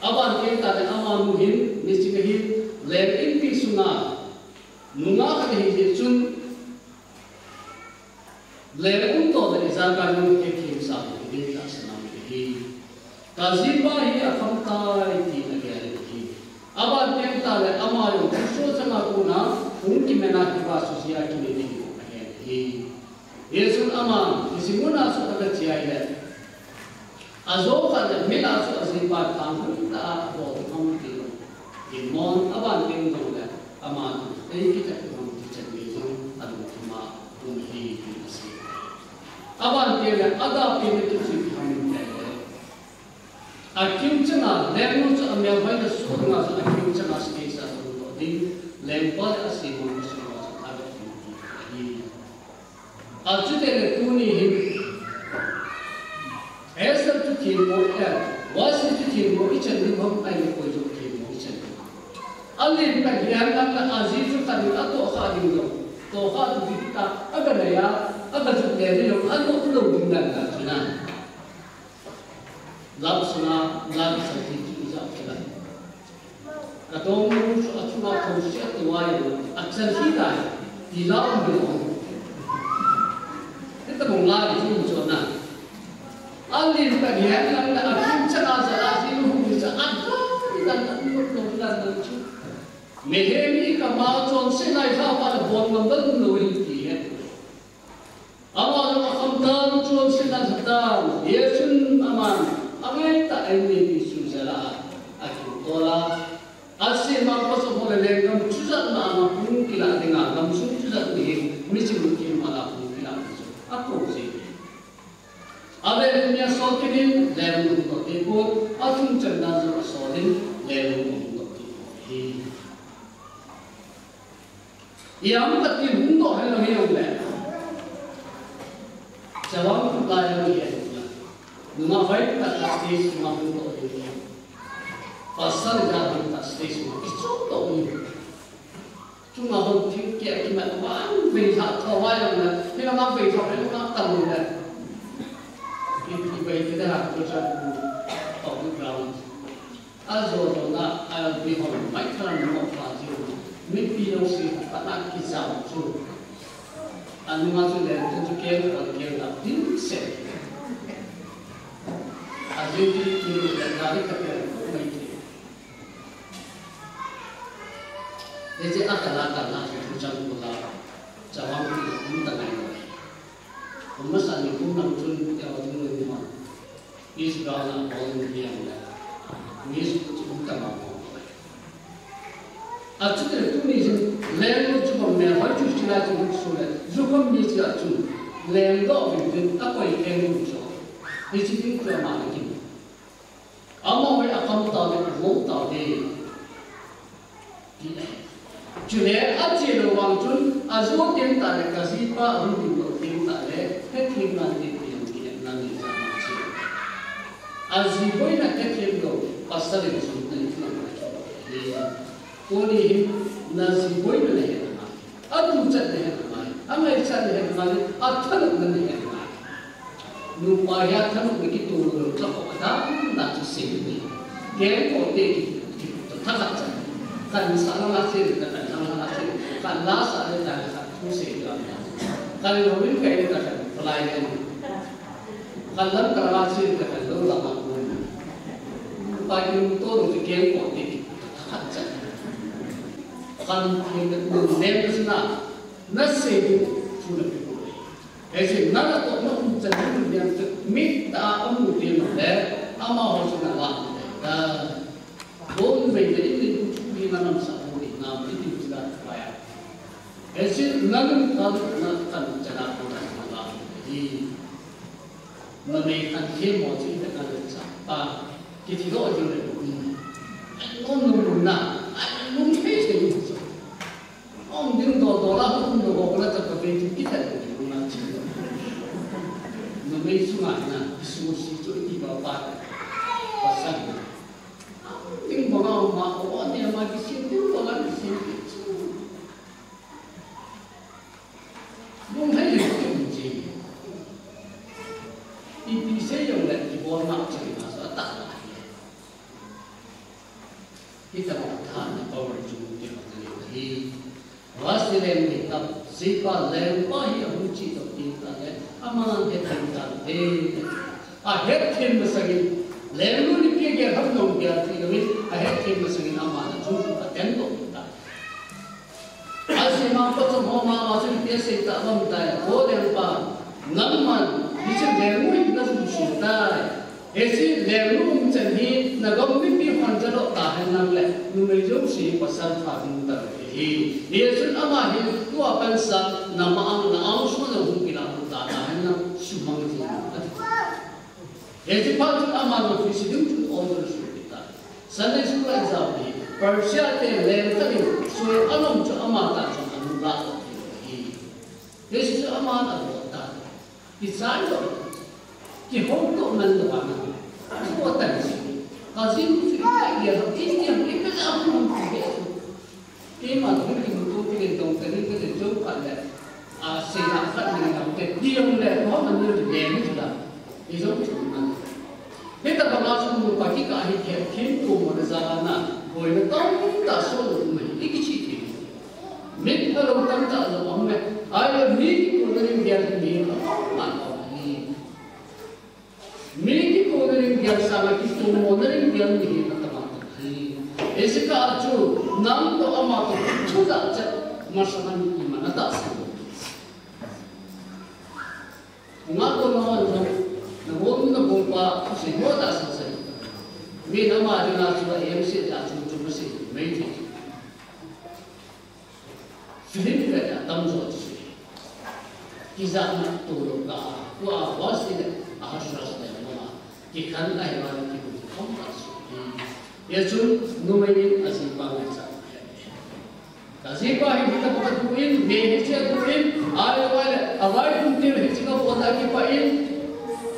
Aban teng tah le amanu hin, miching ahin, leng inpi sunga, nungah khat ahi jeh chun, leng um toh le ijakai nung hethem sa u hiding tahsan a um ahi. Ka jipa hi akham tai tin agel in ahi. Aban teng tah le ama jong thusoh chang a kona hung kimen a hiva sujia kine ding jong ahen ahi. Hichun ama hiche mun a chu aga che ahile, ajo khat le mit a chu ajipa thang hoi tah a abol ham ti lou. Dinmun aban teng jong le ama chu ei kitah ham ti chan gei jong alungthim a um ahi tin asei. Aban teng le adapina chu ipi ham ti le, akim changa lengnu chu amelhoina soh dinga chu akim changa stage a lhung toh ding, lengpa le asemang pasal ho chu aga thim ding ahi. Achuteng le tuni hin, Esther chu themmo, eh, Vashti chu themmo ichan diu ham, ahile koi jong themmo ichan diu ham. Alen tah hihen lang le aji chu khat in atohkhah ding jong, tohkhah ding ding tah, aga nei a, aga jut le ding jong, anom lou ding dan dan chu na. Lam sunga, lam sunga ti chu ijat kila. Kadongmanu chu achunga thousia atoh a, achan hi tai, ti la um ding um. Hitabang la chu um chu na. Alen tah hihen lang le akim changa jal a ji hung ni cha, adan dan dan dan dan chu. Mihem hi kama chonsetna i lhah phat le bol ngam lou hi ti ahi. Ama jong akham tan, chonsetna alha tan, hichun aman angai tah a inneipi chu jal a, akitol a, asemang pasal ho le lenggam chujat ma a hung kilah dinga, gamsung chujat mi hin, miching mihem a hung kilah ding chu akou jin. Avel in mi asol kit in, lengnu ahung toh ding pon, athum channa jong asol in, lengnu ahung toh ding pon ahi. Ijemtia hung doh hen lang hijongle, chavang khutlai jong hi ahi. Nungah hoitah stage sunga hung doh ding ahi. Pasal ijat hoitah stage sunga kichop doh ding ahi. Chunga hung thingkeh kimat vang veilhah tho va jongle, hilanga veilhah, hilanga tang le. I, i vei te da, ko chan, ko ground. Ajo jona, a, bihon, mai tharan mo pha jiu. Mipi jouse, pana kijam chu. Anunga chu len chu chu kel, kel, kel, la, din se. Ajin ti ti le ka ri ka pe ko mai ti. Eje akala kala ki tu jang ko la. Chawang ti um ta ngai. Ko masa ni kum nang chun ya wa jung ni ma. Israel a bol ni yang la. Ni su chu um ta ma. Achutile tuni hin leng chu bang ne, hoi chu chila chu su le, ju kham ni cha chu leng do vin vin a koi leng chu. Hichi ding chu ama le kin. Ama hoi a kam ta le, mo ta le. Chule a chi lo wang chun, a ju tin ta le, ka ji pa a hung ding lo tin ta le, he thim nan ti ti yang ti nan ni cha ma chi. A ji boina he thim lo, pasal in sun tin na ma chu. Tuni hin na ji boina na he na ma. A duchat na he na ma. A ngaichat na he na ma. A thanopna na he na ma. Nupa hi a thanopna kitoh lou tah kho a dan na chu sei ni. Keng ko te ki, ki, to tha khat chan. Kan sa la la sei, kan la la sei, kan la sa le ta khat thu sei la. Kan lo in kai ta kan lai le. Kan lam kan la sei, kan lo la ma ko. Pa ki to lo ki keng ko te ki, to tha khat chan. Kan ki lo nem na, na sei ni thu na pi ko. Hiche nana toh na um chan na um diam chu, mit a um u ti le, amaho chu na la le ta. Bon vei le in in chu hi na nam sa u ni na mi ti chu la pa ya. Hiche nana toh na kan chan a ko na la hi. Na me kan ke mo chi na kan cha pa. Ki ti lo ju le. Ai, no, no, no, na. Ai, no, no, no, no. Om ding do do la, um do do la, ta ka ve tu ki ta ni na chi. No me su ma na, su si chu i ba ba. Pasal. Ding ba ma ma o ne ma ki si ding ba la ki si ki chu. Mong hai le ki chi. I pi se yong le ki bol ma chi na sa ta la. Kita mo tha na power chu ti ma ni hi. Vasi leng ni ta, sipa leng pa hi a hung chi to ti ta le, ama het them ta te. A het them masangin, leng nu ni pi ge ham nong ge ti lo in, a het them masangin ama na chu a ten to ta. A si ma pa chom ho ma ma chu pi sei ta bam ta, ko leng pa, nang man, ni chen leng nu ni na chu su ta. Hiche lengnu um chan hi, na gam mipi hon jalo ta hen lang le, numei jouse pasal pha ding ta hi. Hichun ama hi, tua pansa, na ma ang, na ang su na hung kila ta ta hen lang, sumang thei. Hiche pha chun ama na office ding chun order su ta. Sunday school exam hi, Persia te leng ta ding, so anom chu ama ta chun anu la ta hi. Hiche chu ama na ta. Kichai lou, kihou lou man lou ana. Chu atan si. Kajinu chu ikai gel lou, in gel lou, ikai gel lou, ikai gel lou. Keima tu kimu tu kilen tong tani kilen jou khat le. A, seina khat ni na te, diong le, ko man ni le ni la. Ijong chu man. Hita banga chu nupa kikah hi khe, khin tu mo na jana, boina tamtah soh lou mai, i kichi ti. Mit a lo tamtah lo um le, ai lo mi kikona ring gel mi a um man um hi. Mi kikona ring gel sanga kitomona ring gel mi hi na tama ta hi. Hiche kah chu, nang toh ama toh, thu jachat, masang a ni ima na tahsan. Nga ko na wan jong, na bol na bol pa, sei mo ta sa sai. Mi na ma ding a chu a em se ta chu chu ma sei, mei thei. Film ve ta tam jo chu sei. Kijana to lo ka, ko a wa si le, a ha sura sa le ma. Ki khan a he wa ki ko khom ka su. Ya chu, numei in a si pa ngai sa. Ka jipa hi hita pakhat tuin, me hiche tuin, ai lo ai le, avai kum til hiche kabol a kipah in,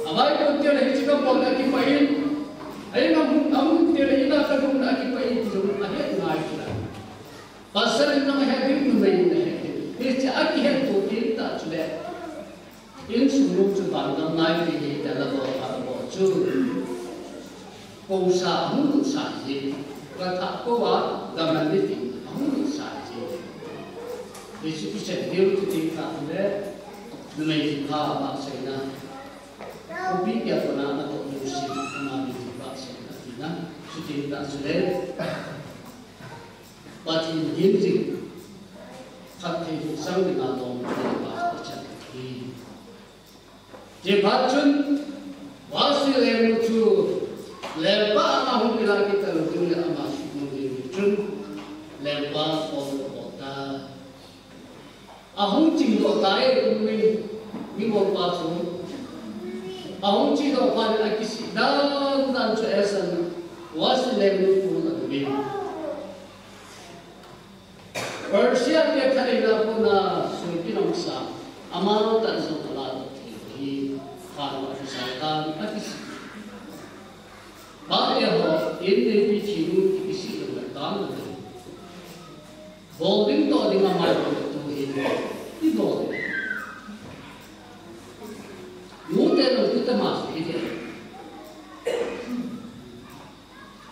avai kum til hiche kabol a kipah in, ai ngam hung, am hung til ina kalhung a kipah in, ti jong ahet ngai chu la. Pasal in nang het ding, numei in ahet ding. Hiche akihet to tin ta chu le. Insung nu chu vangam nai ti hi ta la bol, ta la bol chu. Ko sa hung sa ji. Ka tha ko a, ga man ni ti hung sa ji. Ni chu ki chen hiu chu ti ta le. Numei ti pha ba sei na. Ko pi kia ko na na to nu si. Na Atina, chuti ta chule. Pathen ding jing. Phattheiboh chang dinga lom pa chan hi. Chuphat chun, Vasi lengnu chu, lengpa ama hung kila kit lou ding le ama suhmang ding chun, lengpa koma bol ta. Ahung chingdoh tai, mi, mi ngolpa chu. Ahung chingdoh phat in akisih dan dan chu Esther, Vasi lengnu pon a um in. Persia te thaneina pon a sopi nomsa, ama tah jong ala doh thei hi, phat a kisih tan, akisih. Ba e ho, in neipi thinu, kisih lou le tan le. Bol ding toh ding a mai bol tu hi, i bol ding. Nu te lo tu te ma su hi te.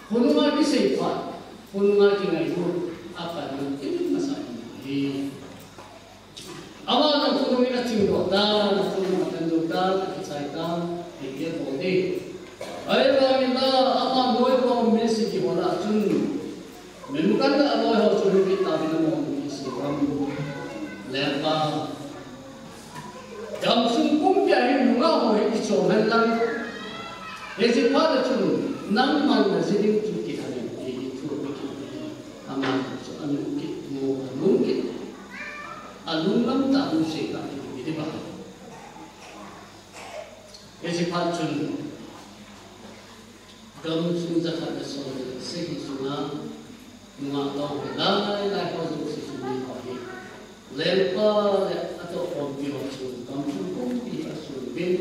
Khonunga kisei phat, khonunga kingailutna, apan man in masa hi. Ama nang khonung in achingdoh tan, khonung atandoh tan, akichai tan, hi ke bol ding. Ahivangin ama noidoh mi sigi ho lah a chun, mi mukan le aloi ho chu hung kit tauvin, amaho hung kisih uvin. Lengpa. Gamsung pumpi a hin nungah ho hi kichom hen lang. Hiche phat a chun, nangman naji ding chu kitha in, ti hi thu kiti. Ama chu anu kit, mo anu kit. Alunglam tah a hung sei tah in, ti ba. Hiche phat chun, gamsung jakhat le som le sagi sunga, nungah tong ho lai lai ho jouse chu mi ho hi. Lengpa le atohkhompi ho chu gamsung pumpi a sun uvin.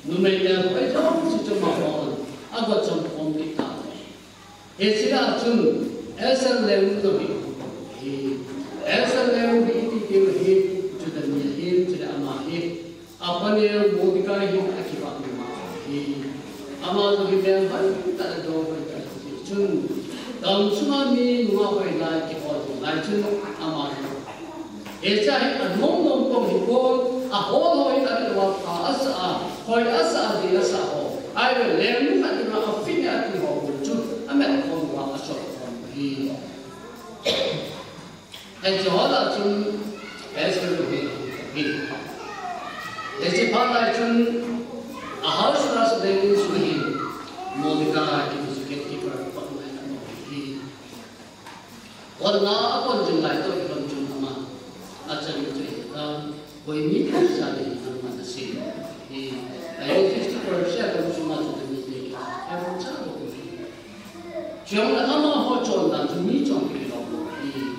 Numei le hoi jouse chu amahon agot chom khom kit tai. Hiche lah a chun Esther lengnu hi. Esther lengnu hi iti ti hi Juda mi ahin, chule ama hi. Apa neo Mordecai hin akivah numa hi. Ama jong hi melhoi tah le dongdong tah le chun, gamsunga mi nungah hoi lai kihol jing lai chun ama hi. Hiche hi anom nom kong hipon, ahol ho hi avet uva pha asah a, hoi asah a, ding asah ho. Ahile lengnu khat dinga afit ati ho chu amelkhom uva asol khom hi. Hiche ho lah a chun Esther hi, hi. Hiche phat lai chun Ahasuerus leng insung hin Mordecai kiti chu gatekeeper pa ngai na hi. Holna apon jing lai toh kilom chun ama achan chu hi ta. Koi mi khat sa le nangman asei. Hi, ahi Persia gamsunga chu mi te, ahi cha lo hi. Chule amaho chondan chu mi chon kilom hi.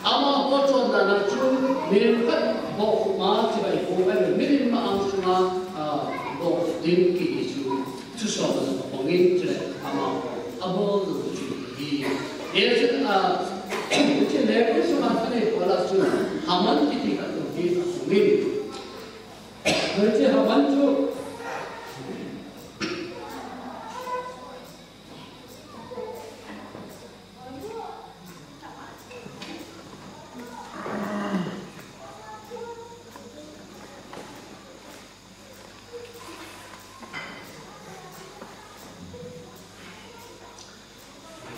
Amaho chondan a chu mi khat bou ma chibai bou ahi, milim ma angsunga, ah, bou ding kiti chu. Thuso bang a pangin chule ama abol chu hi. Hiche, ah, hiche lengnu sunga thanei ho lah a chun Haman kiti khat hi aum in. Hiche Haman chu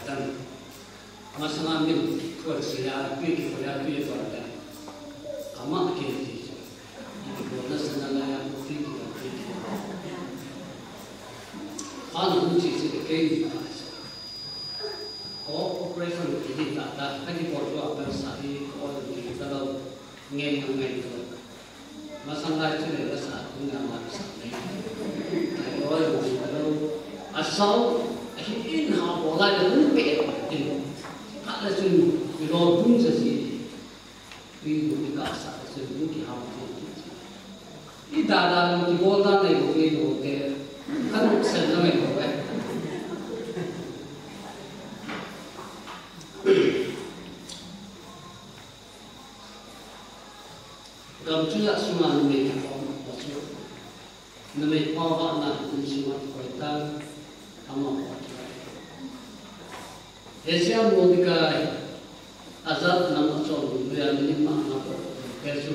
Tan. Masanga min thua chia, tui kithua, tui tua le. Ama ke ti. Ipi bolna sana la ya, tui kithua, tui kithua. Pan hung chi chi ke ni ta. Ko operation kiti tah tah, kakibol tua kan sa hi, ko oil kiti tah lou, ngen ngen ngen tah lou. Masang lai chu le kasa, kung ya ma sa le. Ko oil kiti tah lou, asao, ahin in ha bol lai le hung pe tin. Khat le chun, kilo bung sa si. Tui lu ti kasa, tui lu ti ham ti. I da da lu ti bol da nei lu ti lu te. Kan lu sen na nei lu eh. Gam chu ya sunga numei ki pom pa chu. Numei pom ba na, numei sunga koi ta. Ama pom. Hiche a Mordecai, ajat nam achol lui a milim ma nga to, hiche chu.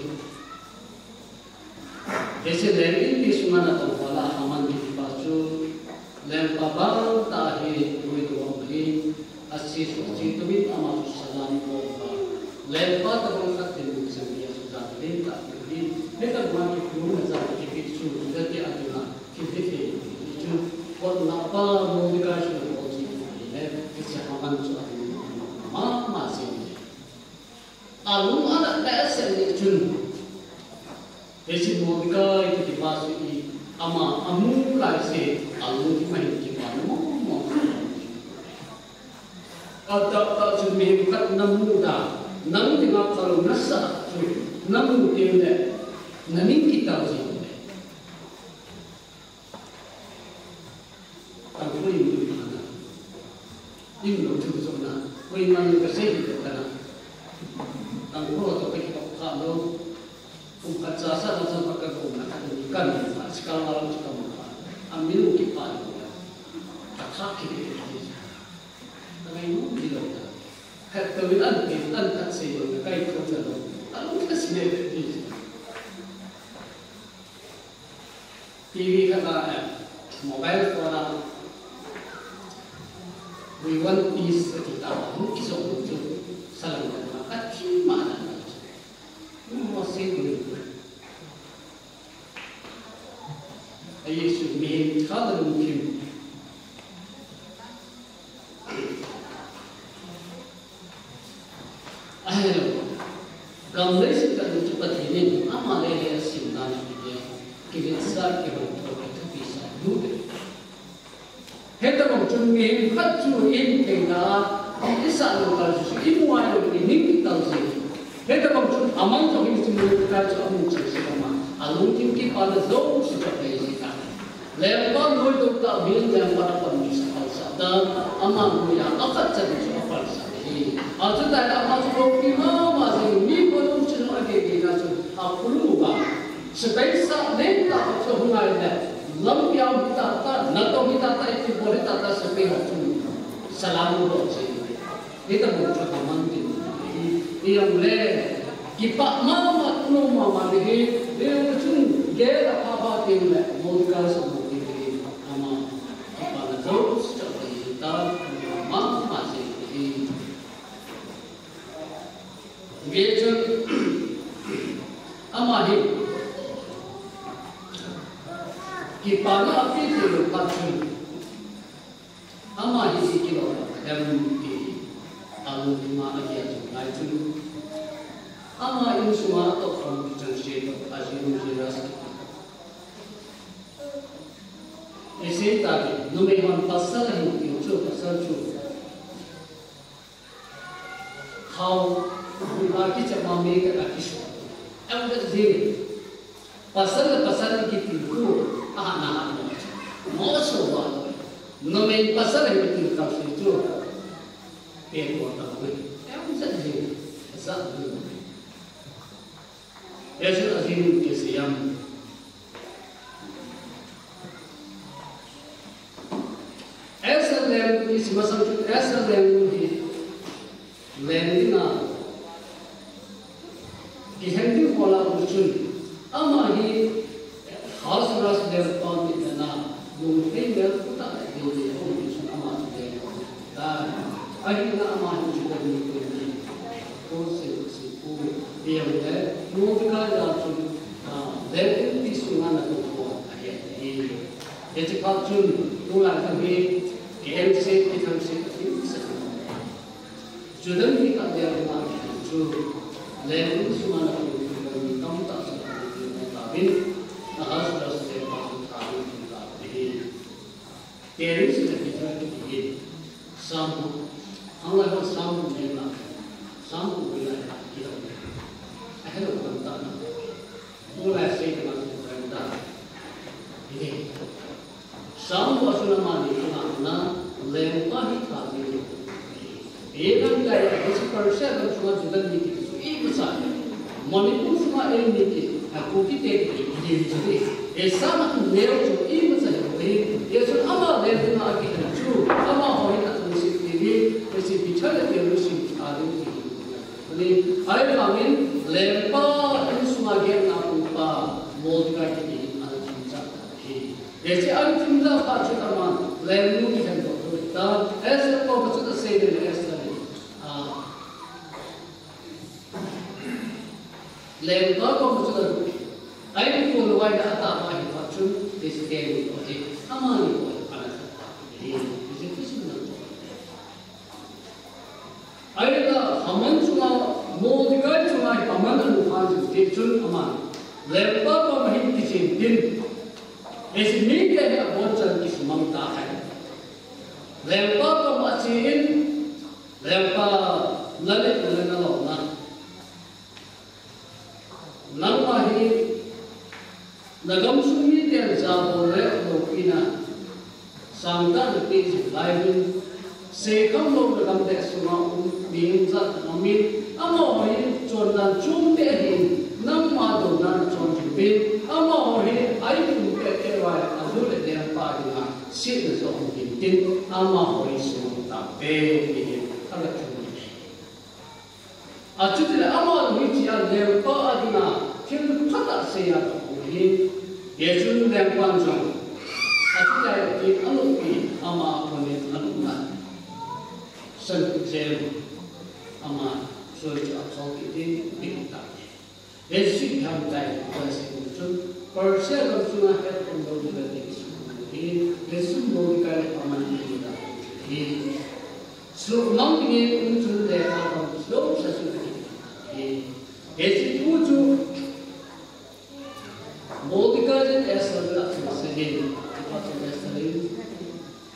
Hiche leng inpi sunga natong ho lah a Haman kiti pa chu, Lengpa bang ta hi, lui tu ang hi, a si su si tu min ama tu salam ko ka. Lengpa ta bang khat tin min sang dia su ta tin ta hi. He ta ma ki tu na za ki ki su da ti a tu na ki ti ki chu ko na pa mo ni ka su ko si le ki sa ha man su a ni ma ma si ni. A lung a na ta sen ni chun. Hiche Mordekai kiti pa chu i ama amu lai se alung ki mahin kipa na mo mo. Atah tah chu mihem khat namu da, nang dinga phalou nasah chu namu teng le naning kitao jing le. Tangkhul in tu kana. In lo tu so na. Koiman ka sei tu kana. Tangkhul to ka ki pa lo. Kum khat cha sa na sa pa ka ko na ka ni kan ni sa sikal la lo ka mo ka. Amin ki pa lo. Ka kha ki ni. Ka ngai nu ni lo ta. Khat to in an pe an khat sei lo ka kai ko na lo. Ka lo ka si ne ni. T V khat a, eh, mobile phone a, "We want peace," ati ta, hung kizong lou chu, salam khat ma, athi ma na na chu. Mo se ko ni. Ahi chu mihem tha le lungthim. Ahelou. Gam leiset khat chu Pathen in ama le le asim dan kiti, kivetsah, kihoutoh, kithupisah, nu te. Hitabang chun mihem khat chu in thei na, i sah lou kal chu, i mu ngai lou, i ning kital jing. Hitabang chun amang jong hi chu Mordekai chu amu cheh se ama, alungthim kipana jouse chu ape jing ta. Lengpa nuai tou tah min lengpa na pan mi sa pal sa ta, ama nuai a khat chan chu a pal sa hi. A chu tai ama chu loupi mama jing mi pa lung chin a gei gei na chu a pulu ba. Sepai sa len ta chu hung ngai le. Lampi a hung ta ta, na to hi ta ta, i ti bol hi ta ta, sepai ho chu. Salam lo chi. Hitabang chu aman tin. I, i ang le. Kipah mama, tunom mama ding hi. Ding chun, gel a pha pha ding le. Mordekai sa mo ding hi. Ama. Kipah na jouse chu ding hi ta. Mama ding hi. Ve chun. Ama hi. Kipah na api ti lo pa chun. Ama hi i kilom em ti, alungthim a agel jing lai chun. Ama insunga atoh khom kichang se toh, ajinu Jairus kiti. Isei tah in, numei hon pasal ahin tiu chu, pasal chu. Khao, a kichep ma mei khat a kisu. Em vet jing. Pasal le pasal kiti khu, a hana hana. Mo so wa. Numei pasal le kiti khu se chu. Pe ko ta ko. Em vet jing. Sa du. Yesu a jing ke se yam. Esther leng, i sim masang chun Esther leng hi leng dinga kilheng ding ho lah a um chun, ama hi Ahasuerus lengpa mitna a lungthei mel phatah le ding ding a um chun ama chu leng ta. Ahinla ama hi Juda mite ni ko se se pu, Mordekai jal chun, ah, leng inpi sunga na tou ho ahi. Hiche phat chun, tulai thu hi, K M C, kithang se, kithang se. Juda mi khat leng ma chu, leng sunga na tou ho mi tamtah chu, ta bin, Ahasuerus lengpa chu tha in ta hi. Terim sina kiti hi, Sam, ang lai ho Sam ne na, Sam ko lai kiti. Ahelou kan ta na. Ko lai se kan ta. Ine. Sam ko asuna mani kana na, lengpa hi tha ni. Iran lai, hiche Persia gam sunga Juda mi kiti chu imacha. Manipur sunga eimi kiti, a Kuki te kiti, kiti chu hi. Isama tu neo chu imacha hi. Hichun ama leng dinga akihil chu, amaho hin athangset diu hi, hiche Bethel le Terim a ding hi. Ahivangin lengpa insunga gelna pupa Mordekai kiti hin ana themcha hi. Hiche ana themcha phat chun ama Lengnu kihen doh doh ta. Esther koma chun asei le Esther in, ah, lengpa koma chun, ai ko lo ai da ta ba hi pa chun, this game ko hi. Amani ko ana ta. Hi, this is not. Ahile Haman chunga, Mordecai chunga hi Haman alunghang jing jeh chun aman lengpa koma hin kichen tin, hiche mite hi abonchan kisumang tai. Lengpa koma achen, lengpa, nalep le nalom na. Nangma hi nagamsung miten jabol le loupina sangtah napeh jing lai uvin, seikham lou nagam le sunga um mi jat na um in, amaho hi chondan chom beh ahin, nangma douna nachon jing uvin, amaho hi a-in um peh peh uva, aju le lengpa dinga setna jong um intin, amaho hi sumang tauve, ti hi aga thum in ahi. Achuti le ama hi hiche a lengpa a dinga thil phatah seiya aum hi. Hichun lengpan jong achuti a ti anungpi ama a konin anungna san jeng ama soi chu athol kit in ape tai. Hiche hi ham tai, Persia gam chunga het umlou ding le ti kisei hi, hichun Mordecai le Haman hi ta hi. Sumang dingin um chun lekha bang lou sa chu hi. Hiche thu chu Mordecai in Esther lah chu asei in, pa chu Esther in,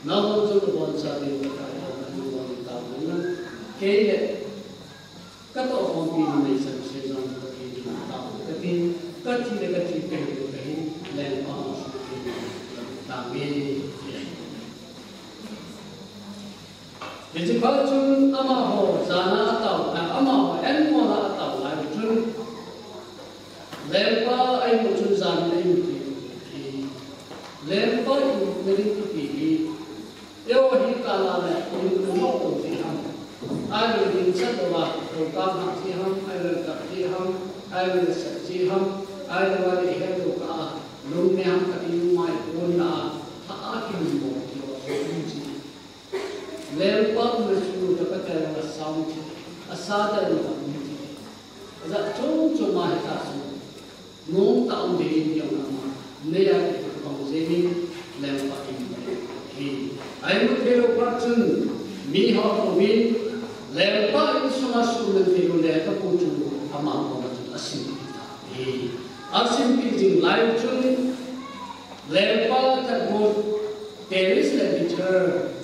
nahon chu naboncha ding ka kai ho, nabon ta na. Kei le katoh khompi numei chengse jong Pathen in tao kati, kati le kati kahi kahi, lengpa masang kati tame. Hiche phat chun amaho jana atao, amaho enmona atao lai chun, lengpa a-in u chun jan a-in u ti, lengpa in nading kiti hi, eiho hi kala le in u mo to ti ham, ahile dinsah louva, tou kam hah ti ham, ahile kap ti ham, ahile sah ti ham, ahile vale he tou ka a, lung ne ham kati numei pon la, tha a kihung mo ti ho, so in ti. Lengpa umna chu tapa tah a sound, asa tah a um ti. Ajat chom chom a hita chu. Nung tah um ding in jong ama. Neiya kibang jeng in lengpa in. Hi. Ahin thei lou phat chun miho konin lengpa insunga sumil thei lou lekhabu chu ama koma chun asim. Hi. Asim pi jing lai chun Lengpa that mo, Teresh le Peter,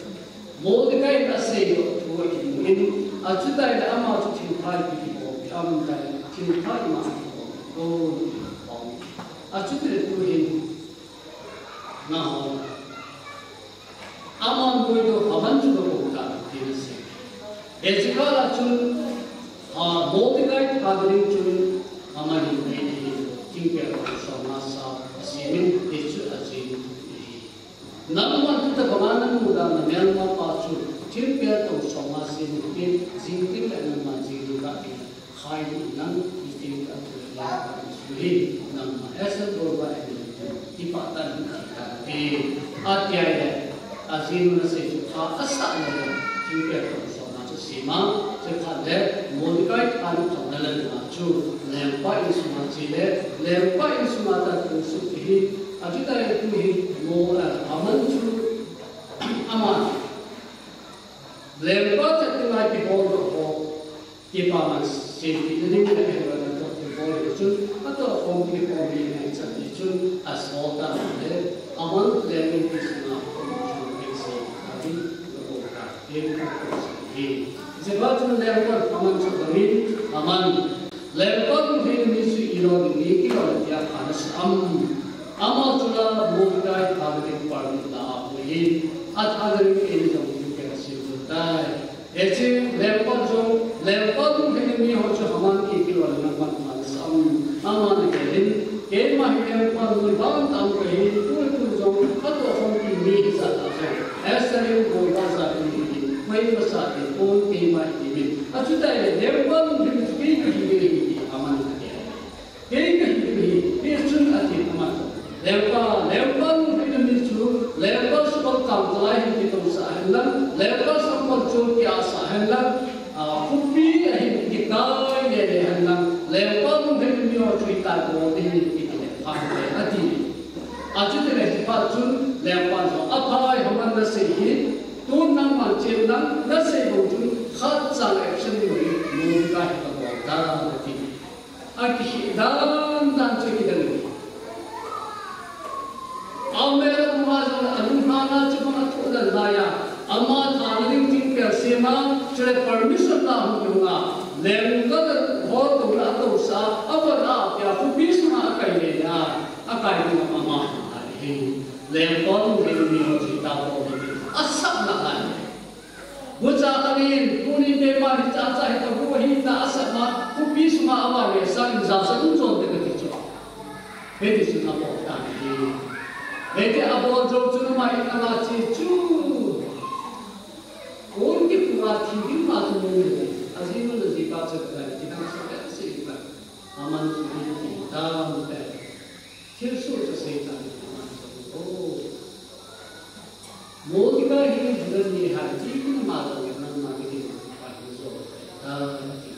Mordecai in asei doh thu akimu in, achuti le ama chu thilpha ipi kibol ham tile, thilpha ima kibol, gold kibol. Achuti le tuhin, nangho, ama noi doh Haman chu nabol ta, tin asei. Hiche kah a chun, a, Mordecai tha ding chun, Haman in nei thei in, thingpel tong somnga sa asem in, hichu ajinu ahi. Nangman tuta banga namu dan namelmapa chu, thingpel tong somnga sem in, jing teng le nangman jing ding kahi, khai ding nang, jing teng le nangman jing ding kahi, nangman Esther bol ba en ding, kipah tah in ahi tai. Atia le, ajinu in asei chu tha asah le, thingpel tong somnga chu asem a, chukha le, Mordecai tha le thona le langa chu, lengpa insunga che le, lengpa insunga tah a kisuh hi, achuti le tuhin, Mo, eh, Haman chu, ama, lengpa chat dinga kihol doh ho, Kipa man sempeh na ding le ahilou le natoh kibol le chun, atoh khompi khompi ngaichat le chun, asol ta le, Haman lengpa insunga khompi chun ngaichat ta ding, natoh ta, lengpa khompi hi. Hiche phat chun lengpan Haman chu dongin, Haman, lengpa lungheina mi chu ilo ding, mi kilo ding tia pha nasa am. Ama chu la Mordecai tha ding permit la amu in, atha ding in jong thingpel asem tai. Hiche lengpa chu, lengpa lungheina miho chu Haman kiti lou le nangman pha nasa am, ama nagel in, keima hi lengpa noi bang tah kahi, tun tun jong, atoh khompi mi hijat a jong, Esther in boi ba ja in hi, mai masa in, pon keima hi min. Achuti le lengpa lungheina chu kei kahi, kei kahi, Haman nagel. Kei kahi, kei kahi, kei chun ati Haman. Lengpa, lengpa lungheina mi chu, lengpa suhbal kam kalai hi lang, lengpa sampon chu kiasa hen lang, a, khopi ahin kikai le le hen lang, lengpa lunglhai mi ho chu hitia bol ding ahi kiti le pha le ati. Achuti le hiche phat chun lengpan jong, aphai, Haman nasei hi, tun nangman chen lang, nasei bang chun khat chang action ding hi, Mordecai hi kabol tan ati. Akikhel dan dan chu kidang in. Amel ama jong alunghang a chubang athoh dan lai a, ama thana ding thingpel sem a, chule permission la hung kimu a, lenggam ho touna atousah a, avon a, apia khopi sunga akai le a, akai ding ama ama ahi. Lengpa lunglhai mi ho chu hitia bol ding asapna lai. Gucha ahin, tuni beima hicha cha hi kagu ahi tia asap ma, khopi sunga avale sangin jachat um chon te kati chu. Hiti chun abol tan ahi. Hiti abol jou chun ama in anga che chu. Kon kipu a thi ding ma chu mun le. Ajinu le jipa chu ka dai ti dang sa ka se ka. Aman chu hiti tam te. Thilsoh chu asei tan aman chu. Oh. Mordecai hi Juda mi ahi, ti kum ma jong nangma kiti ma pa hi jo ta ti.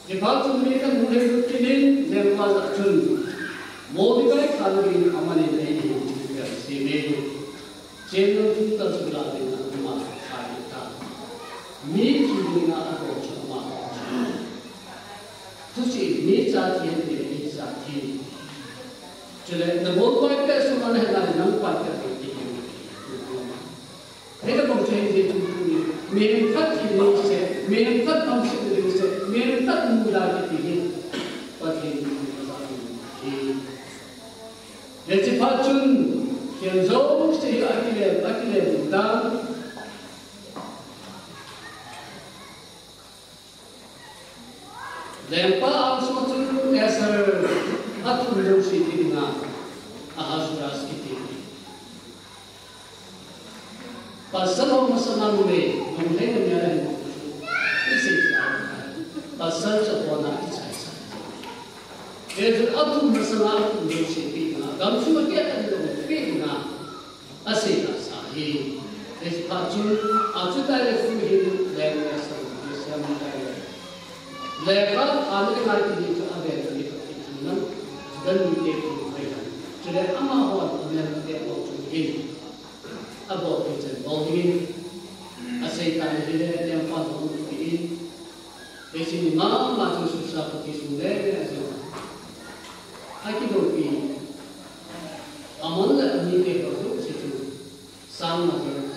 Hiche phat chun mi khat hung lhai lut kit in, lengpa jah chun, Mordecai thana ding aman in eini hin thingpel sem e. Chen lang thingpel chu la ding a ama thai ta. Mi thi ding a adon chu ama. Thuchih, mi cha thi ahi, mi cha thi. Chule, nabol pai peh sunga nahet nalai, nang pai peh ding ti hi. Hitabang chu hijeh chun tuni, mihem khat thi ding seh, mihem khat phamset ding seh, mihem khat muda kiti hi. Pathen in ahi. Hiche phat chun, thil jouse hi akile, akile dan. Lengpa angsunga chun Esther athum jouse thi dinga Ahasuerus kiti. Pasal ho masanga numei, numei na mi ahin. Isi. Pasal cha kona ichai sa. Esther athum masanga athum jouse thi dinga. Gam sunga kei athum jouse thi dinga. Asei kasa ahi. Hiche phat chun, achuti le tu hin leng le sang, le sang le. Lekha thana dinga kiti chu avel le kiti chu nang, dan mite kiti chu nang. Chule amahon amelmate ho chu hin. Abol thei chan bol ding in. Asei tan ahile, lengpan ho kiti in. Hiche ni mama chu Susa khopi sung le le a jong. Akidoupi. Amon le amite ho jouse chu. Sang nga jong.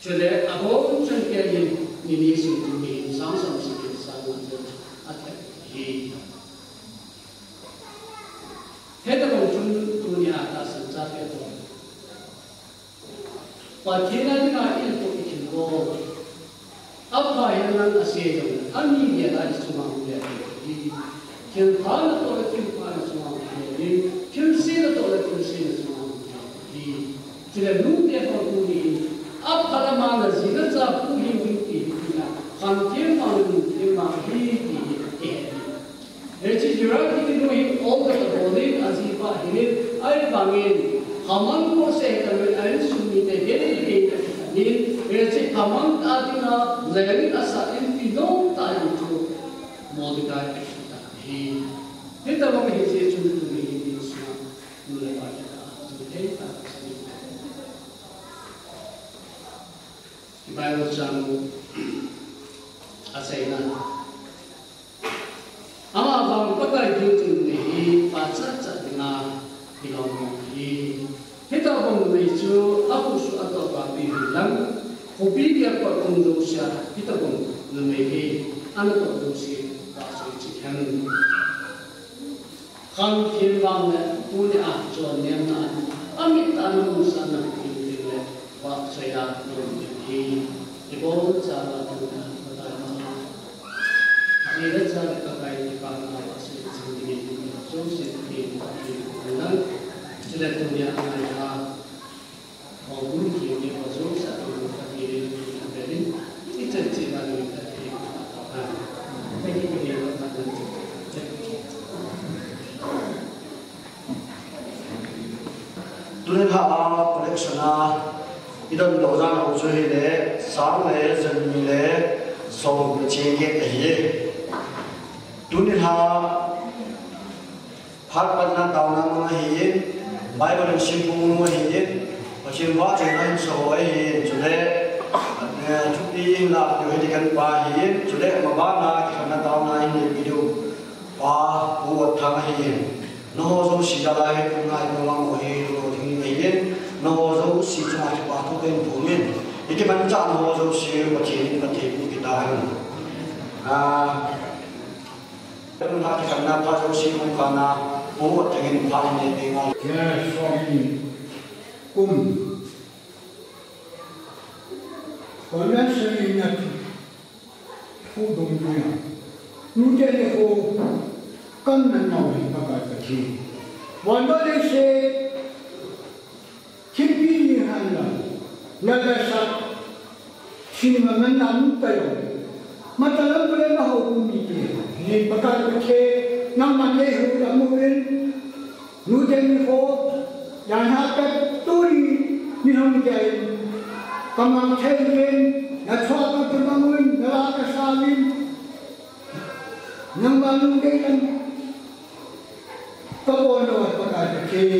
Chule abon chun kei in ni ni sung chu mi sang sang sung in sang nga jong. Athep hi. Hitabang chun tunia tahsan chate ho. Pathen a dinga i-it u i thilbol. Apha henlang ase jong, ami gel a i chunga hung le hi. Thilpha natoh le thilpha na chunga hung le hi. Thilse natoh le thilse na chunga hung le hi. Chule nute ho tuni hin, apha lama naji nacha pu hing ding ti hi tina, khamthim vang, lungthim vang hi ti hi, eh. Hiche Gerard kiti nu hin older abol in ajipa hin, ahivangin, Haman kose kami a insung mite gel gel in, hiche Haman a dinga leng in asat in ti nom tah in chu Mordecai ahi ta hi. Hitabang hiche chun tuni hin insung a nu le pa kita a chu thei ta. Bible chang achaina. Amavang Pakai ding chun numei hi pachat chat dinga kilom mong ahi. Hitabang numei chu akhuhsuh atoh vangpi hilang, khopi gel pat kum jousea hitabang numei hi anatoh jouse vahchoi cheh hen. Khamthim vang le tunia chonnemna, amit tah a namusah na ding ding le vahchoi a naum ding ahi. Ibonchauva tunia Pakai ma, ji le cha le Pakai kipana vahchoi cheh ding in, Joseph in Pathen in, chule tunia angai a Houin kiti ho jouse a Pathen in phatthei boh in, ichan cheh a phatthei boh in. Thank you. Tuni lha a collection a i dondoh jat u chu hile sang le jani le som le cheng get ahi. Tuni lha phat panna taona mun ahi, Bible in sim pung mun ahi, Pathen vahchoina hin sa ho ahi, chule, eh, thupi hin la diu hi ding kan pa ahi, chule, mabana kikhenna taona hin le video pa Pu Watthang ahi. Nangho jouse jal a hi kum ngai kum lang u hi lo ding ahi. Nangho jouse chunga kipa thu kahin thum in. Hiti man cha nangho jouse Pathen in phatthei boh peh tahen. Ah, Pathen in phatthei boh peh tahen. Pu Watthang in phatthei boh peh tahen. Yes, Swami. Kum. Convention in a thu, thu dungjuia. Nute le ho, kan nan nau hi Pakai Pathen. Van le leiset, thimpi ni han la, na la sa, sin ma man na nu ta yo. Mata lam le na ho kum ni te. Ni Pakai Pathen, nangman le ho la mu in. Nute ni ho, yan ha ta tuni, ni hong jai. Kamang thei ven, na chua ka ta mangun, na la ka sa vin. Nangman nu de kan. Ka bol lou Pakai Pathen.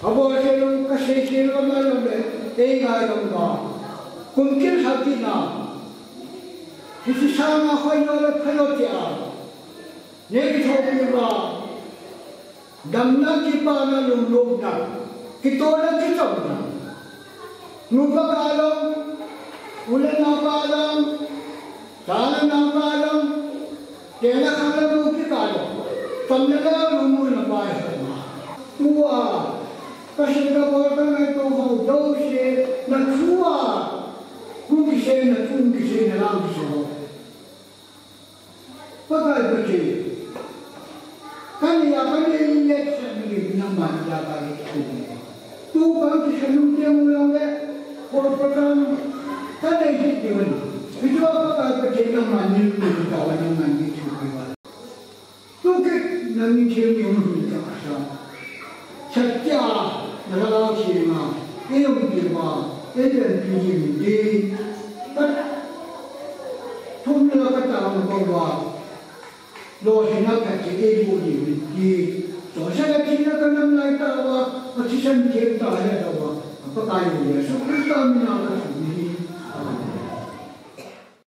Ka bol thei lou, ka sei thei lou, ka mai lou le, ei ngai lou ba. Kum kil thak kit na. Hiche sanga hoi lou le pha lou tia. Nei kithopi uva. Damna, kipana, lunglutna. Kitohna, kichomna. Nupa kalou, u le nao kalou, cha le nao kalou, tena khang le mu kikalou, tam le le lungmonna pai ho ma. Tua, ka sei ka bol ka ngaito ho jouse, na thu a, hung kisei, na thu hung kisei, na lam kisei ho. Pakai Pathen. Ka nei a, ka nei le sa ni nangman ja ka le tu. Tu ka ti sa nu te mu lang le. Ko pa ka. Ka nei hi ti wan. Video Pakai Pathen nangman ni ni ka wa nangman ni tu ki wa. Tu ke nang ni thil ni hung hung ka sa. Satya, na la chi ma, e um ti ma, e ben pi ni di. Ka thum la ka ta ma ko wa. Lo hi na ka ti e bu ni di. To sa la chi na ka nam lai ta wa, ka chi san ke ta ya ta wa. Ka pa ka yu ya. Su Krista mi na